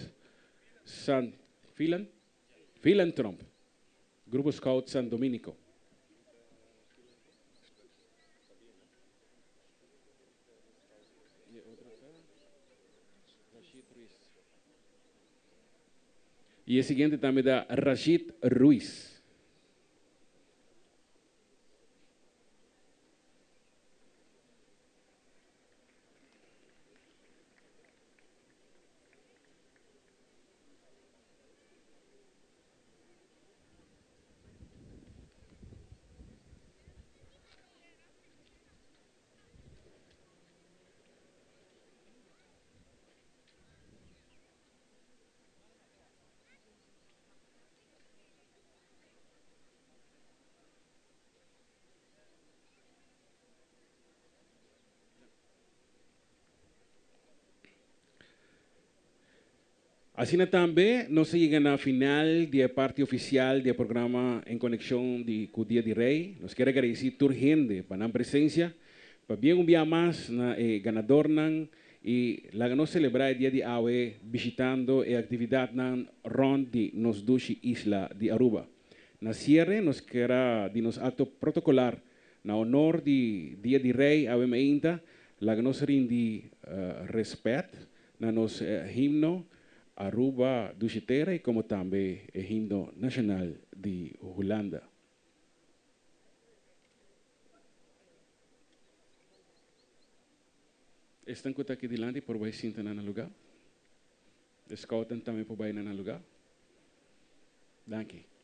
San Phelan, Phelan Tromp, Grupo Scout San Dominico. Y e siguiente tambe ta Rashid Ruiz. Asina tambe nos a yega na final di e parti oficial di e programa en conexion di cu Dia di Rey. Nos kier a agradeci tur hende pa nan presencia, pa bien un bia mas na e ganadornan y laga nos celebra e dia di awe bishitando e actividadnan rond di nos dushi isla di Aruba. Na cierre nos kier a di nos acto protocolar na honor di Dia di Rey awe meinta, laga nos rindi respet na nos himno Aruba Dushi Tera y como tambe e himno nacional di Hulanda. Esnan cu ta aki dilanti por bay sinta na nan lugar. E scoutnan tambe por bay na nan lugar. Danki.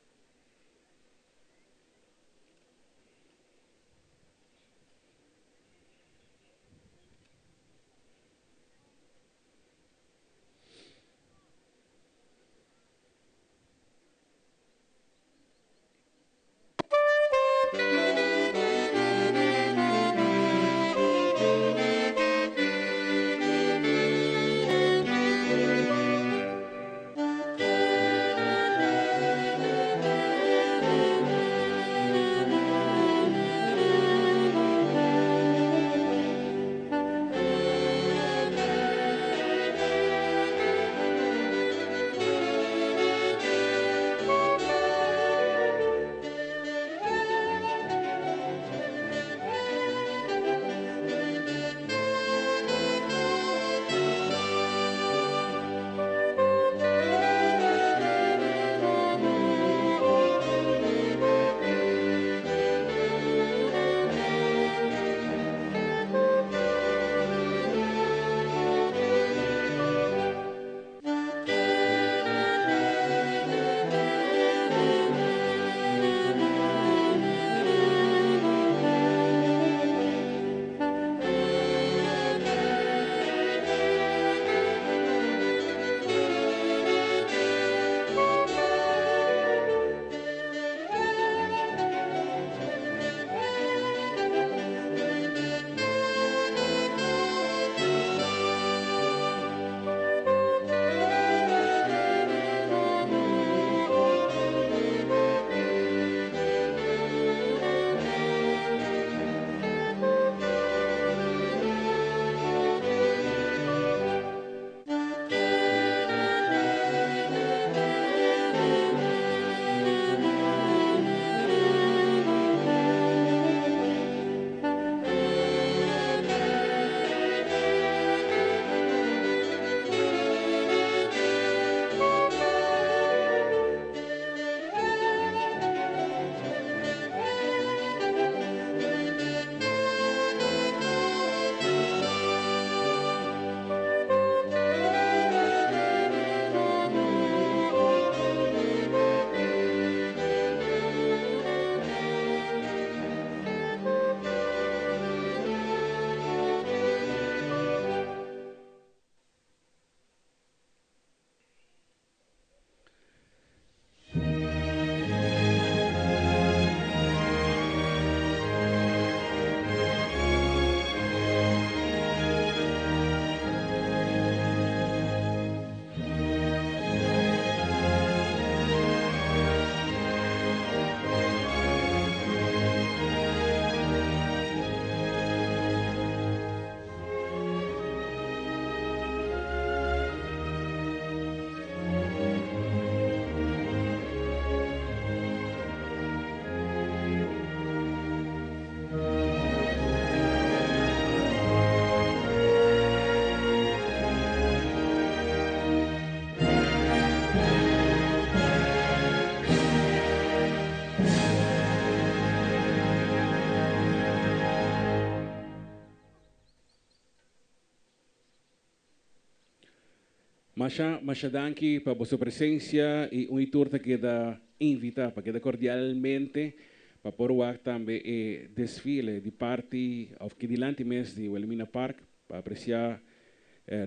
Masha, masha danki pa boso presencia y un y tur ta keda invita pa keda cordialmente pa por wak tambe e desfile di parti of ki dilanti mes di Wilhelmina Park pa aprecia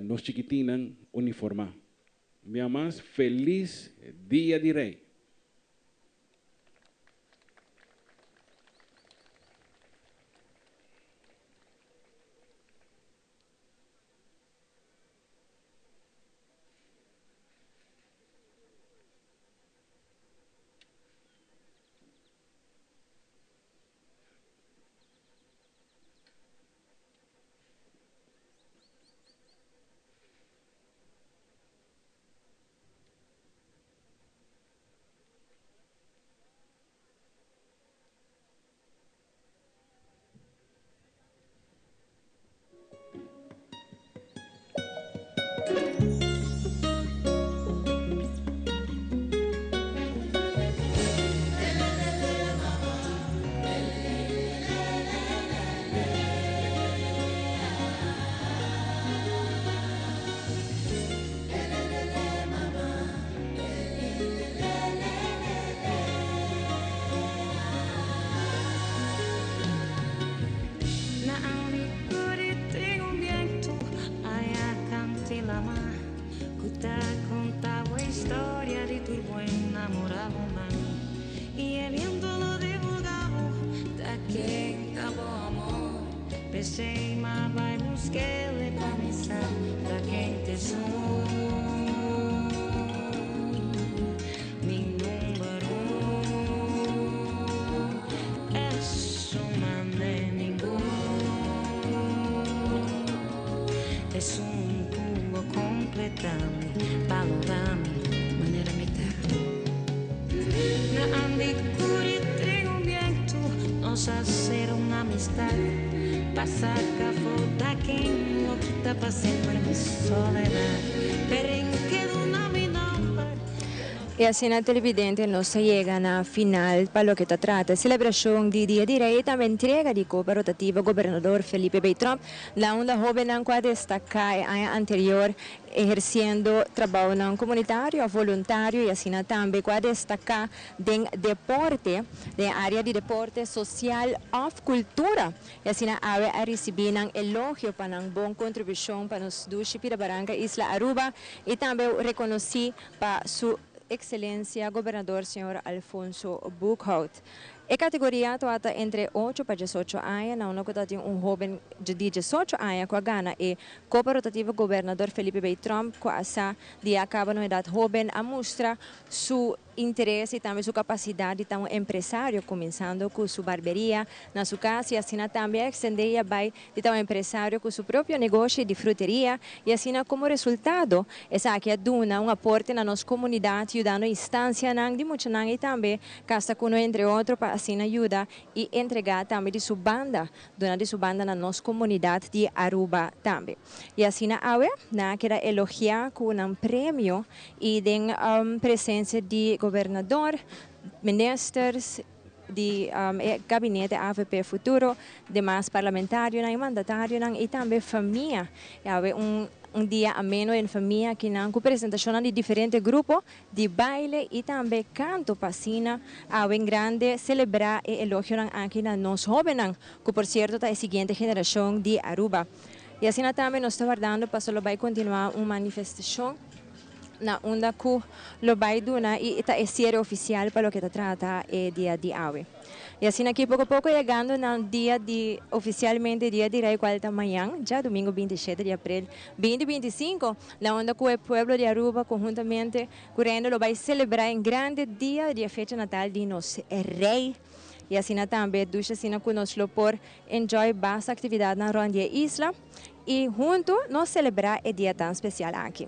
nos chikitinnan uniforma. Mi a mas feliz Dia di Rey! Y asina televidente nos ta yega na final pa loke ta trata e celebracion di Dia di Rey y tambe entrega di Copa Rotativa Gobernador Felipe B. Tromp na unda hobennan cu a destaca e aña anterior eherciendo trabounan comunitario of voluntario y asina tambe cu a destaca den deporte, den area di deporte, social of cultura y asina awe a ricibi nan elogio pa nan bon contribucion pa nos dushi Pida Baranca Isla Aruba y tambe reconoci pa su Excelencia Gobernador señor Alfonso Boekhoudt. E categoria tawata entre ocho pa diesocho aña, na unda cu tabatin un hoben di diesocho aña cu a gana e Copa Rotativa Gobernador Felipe B. Tromp cu a sa di a caba na un edad hoben a mustra su interes y tambe su capacidad di ta un empresario cuminsando cu su barberia na su cas y asina tambe a extende y a bay di ta un empresario cu su propio negoshi di fruteria y asina como resultado esaki a duna un aporte na nos comunidad yudando instancianan di muchanan y tambe casa cu no entre otro pa asina yuda y entrega tambe di su banda duna di su banda na nos comunidad di Aruba tambe. Y asina awe nan a keda elogia cu nan premio y den presencia di gobernador, ministers di e gabinete avp Futuro, demas parlamentarionan y mandatarionan y tambe famia. Y awe un un dia ameno den famia akinan cu presentacionnan di diferente grupo di baile y tambe canto pa asina awe en grande celebra e elogionan aki na nos hobennan cu por cierto ta e siguiente generacion di Aruba. Y asina tambe nos ta wardando paso lo bay continua un manifestacion na unda cu lo bay duna y ta e cierre oficial pa loke ta trata e dia di awe. Y asina aki poco poco yegando na dia di oficialmente dia di Rey cual ta mañan, djadomingo 27 di april 2025, na unda cu e pueblo di Aruba conhuntamente cu Reino lo bay celebra en grande dia di e fecha natal di nos Rey. Y asina tambe dushi asina cu nos lo por enjoy basta actividadnan rond di e isla y hunto nos celebra e dia tan special aki.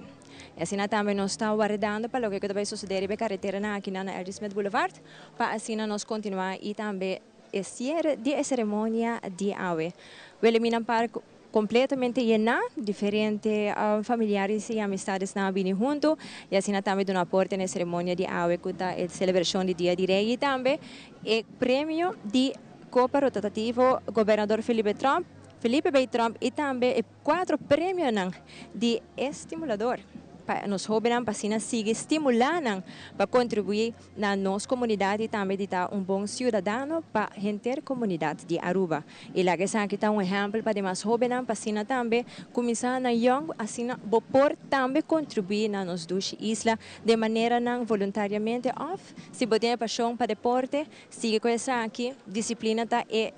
Y asina tambe nos ta wardando pa loke cu ta bay sucede riba e carreteranan akinan na LG. Smith Boulevard pa asina nos continua y tambe e cierre di e ceremonia di awe. Wilhelmina Park completamente yena, diferente familiares y amistadesnan a bini hunto y asina tambe duna aporte na e ceremonia di awe cu ta e celebracion di Dia di Rey y tambe e premio di Copa Rotativo Gobernador Felipe Tromp, Felipe B. Tromp y tambe e cuatro premionan di estimulador pa nos hobennan pa asina sigui stimula nan pa contribui na nos comunidad y tambe di ta un bon ciudadano pa henter comunidad di Aruba. Y laga esaki ta un ehempel pa demas hobennan pa asina tambe cuminsa na yong asina bo por tambe contribui na nos dushi isla den maneranan voluntariamente of si bo tin e pasion pa deporte sigui cu esaki, disciplina ta e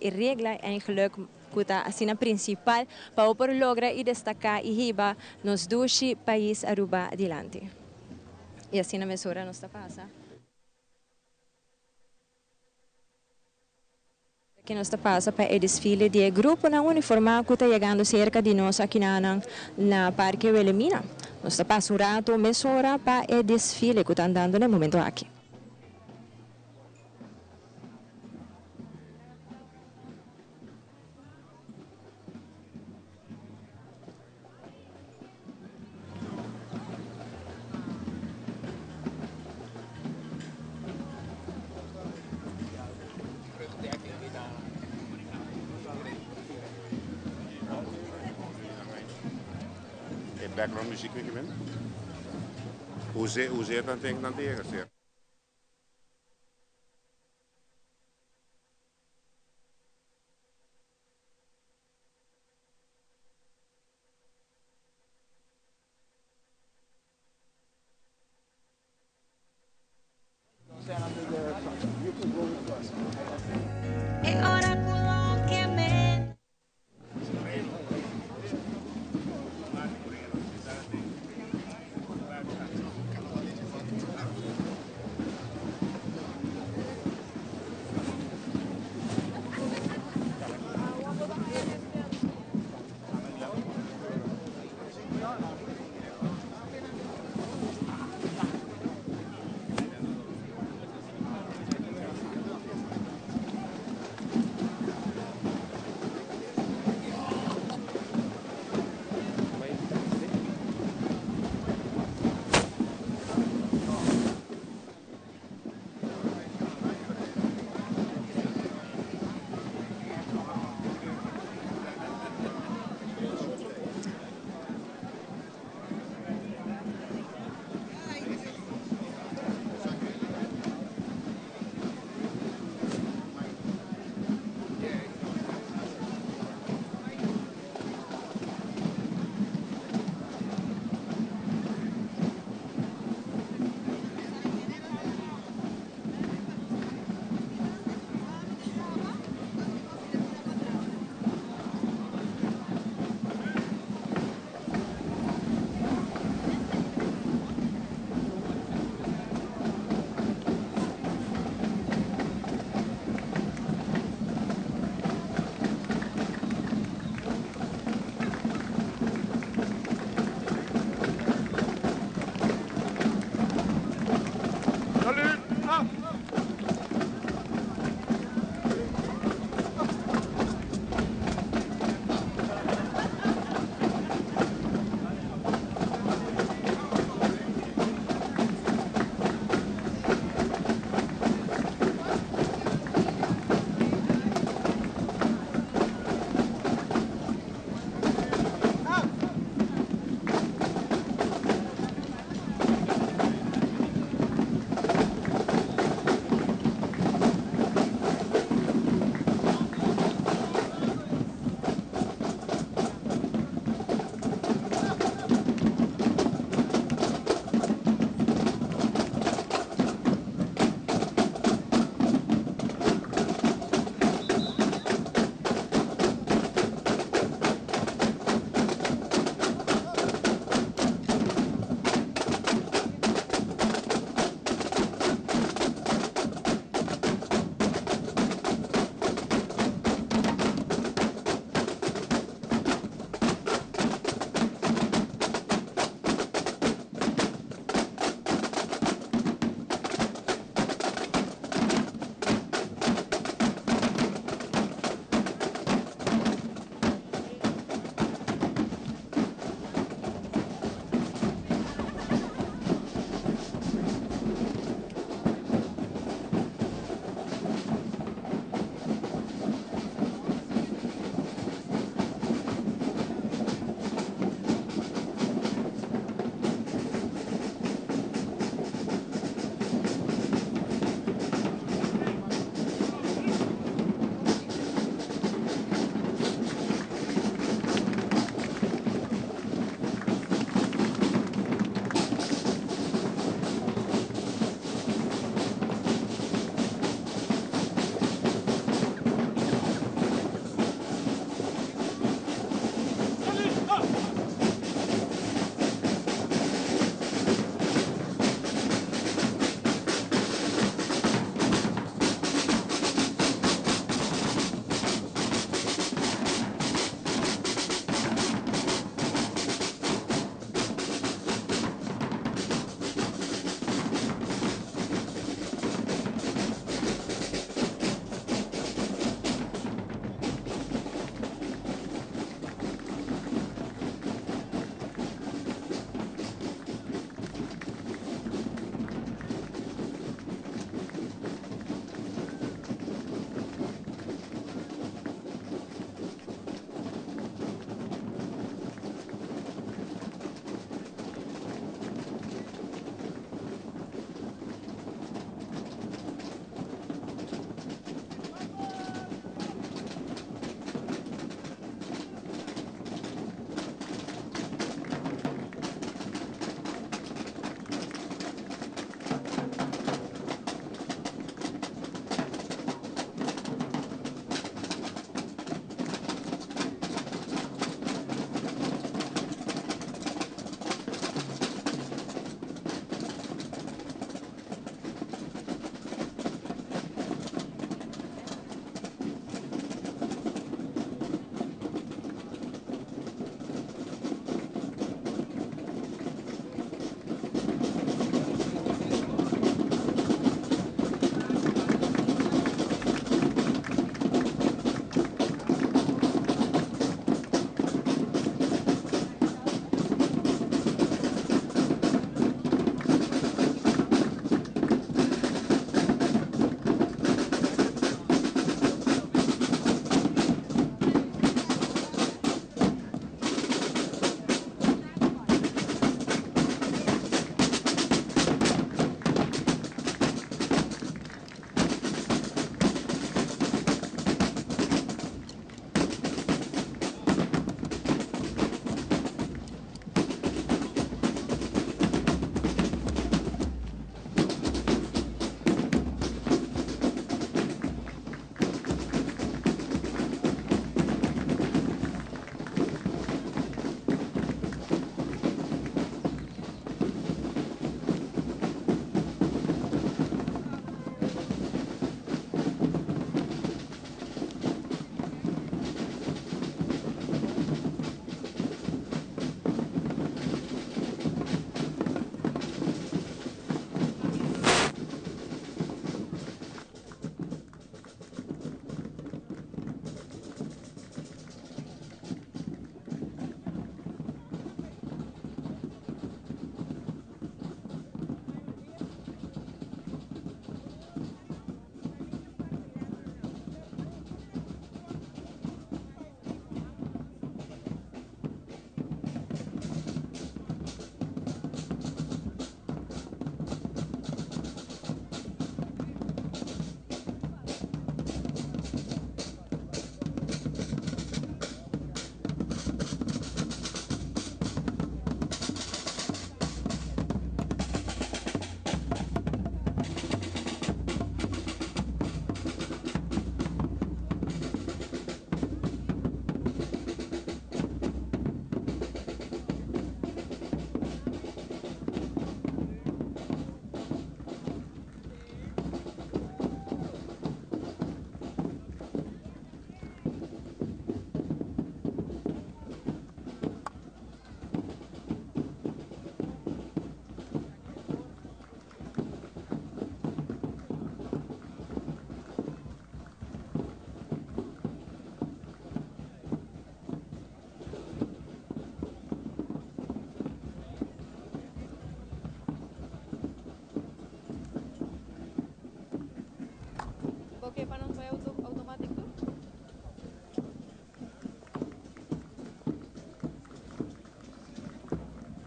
regla eigenlijk cu ta asina principal pa bo por logra y destaca y hiba nos dushi pais Aruba dilanti. Y asina mesora nos ta pasa. Aki nos ta pasa pa e desfile di e gruponan uniforma cu ta yegando cerca di nos akinanan na Parke Wilhelmina. Nos ta pasa un rato mesora pa e desfile cu ta andando na e momento aki. E background music mi kimen. Use use tan ten tan te yega ser.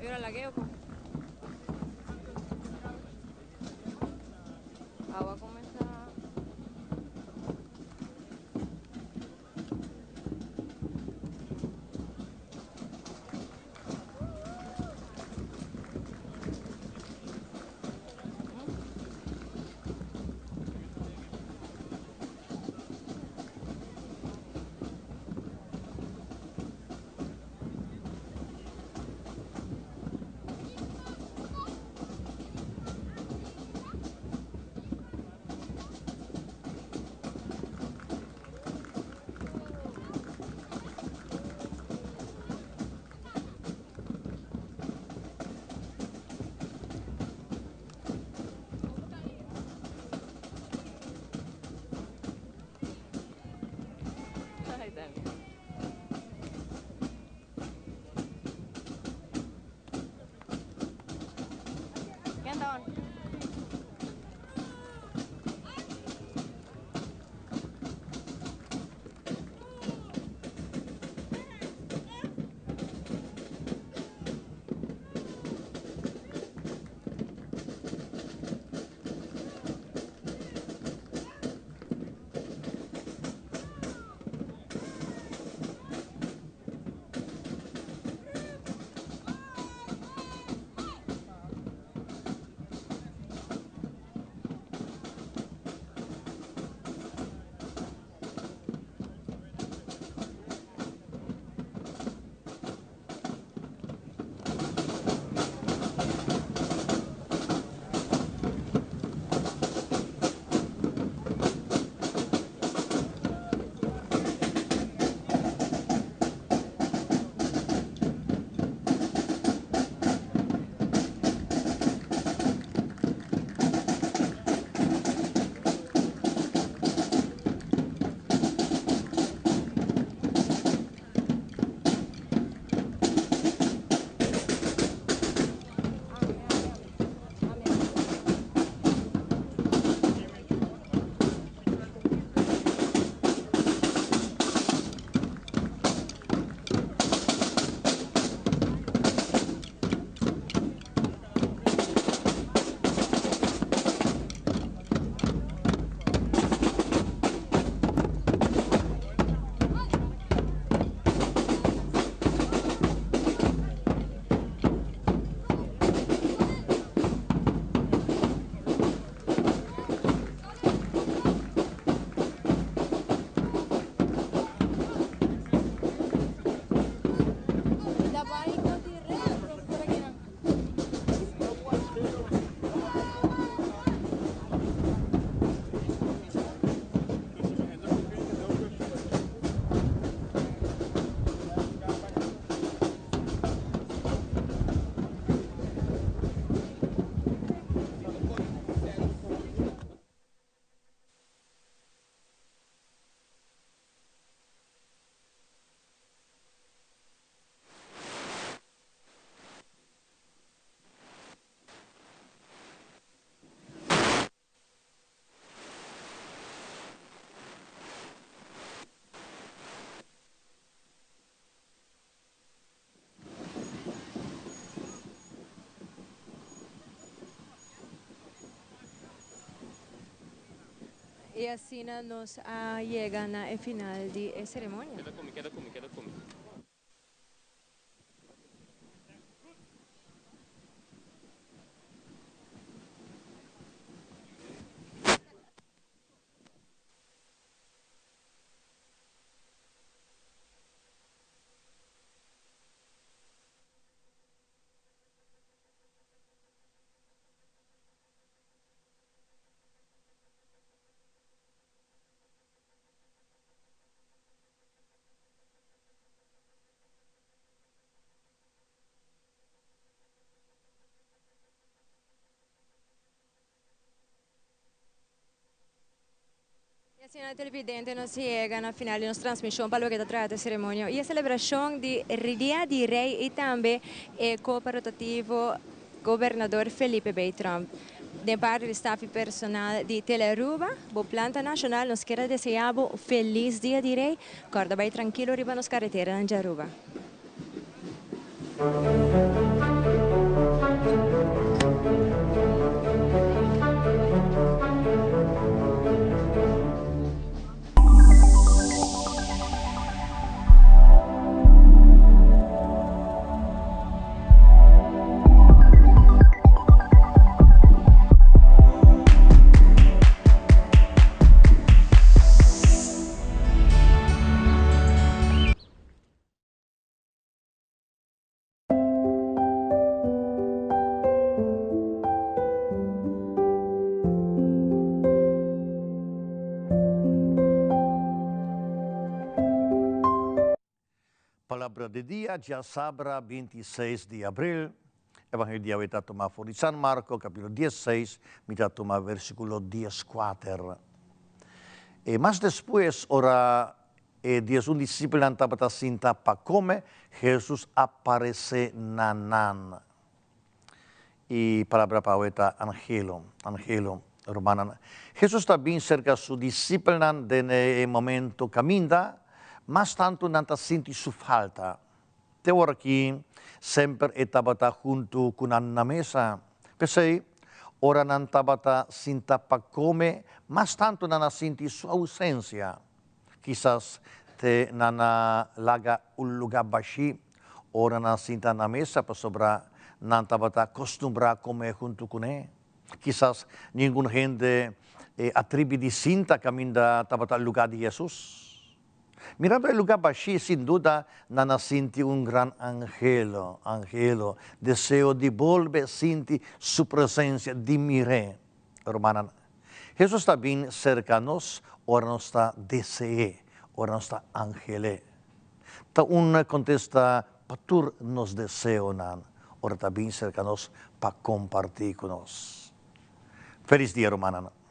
Ora lag'é o con? Awa cuminsa. Ay, Dani. Ken ta on? Y asina nos a yega na e final di e ceremonia. Keda cu mi, keda cu mi, keda cu mi. Y asina televidente nos yega na final di nos transmision pa loke ta trata e ceremonia y e celebracion di Dia di Rey y tambe e Copa Rotativo Gobernador Felipe B. Tromp. Den parti di staf y personal di Telearuba, bo planta nacional nos kier a desea bo un feliz Dia di Rey. Corda bay trankilo riba nos carreteranan djaruba. Di dia djasabra 26 di april, Evangelio di awe ta tuma for di San Marco, capítulo 16, mi ta tuma versículo 14. E mas despues, ora e 11 disipelnan tabata sinta pa come, Jesus a parece na nan. E palabra pa awe ta anhelo, anhelo, rumannan. Jesus ta bin cerca su disipelnan den e momento caminda, mas tanto nan ta sinti su falta. Te ora aki semper e tabata hunto cu nan na mesa. P'esey, ora nan tabata sinta pa come, mas tanto nan a sinti su ausencia. Kisas te nan a laga un luga bashi ora nan sinta na mesa pasobra nan tabata costumbra come hunto cune. Kisas ningun hende a tribi di sinta caminda tabata luga di Jesus. Mirando e lugá bashí, sin duda nan a sinti un gran anhelo, anhelo, deseo di bolbe sinti su presencia, di mir'é. Rumannan, Hesus ta bin serka nos ora nos ta dese'é, ora nos ta anhel'é. Ta un kontesta pa tur nos deseonan ora ta bin serka nos pa kompartí ku nos. Felis dia, rumannan.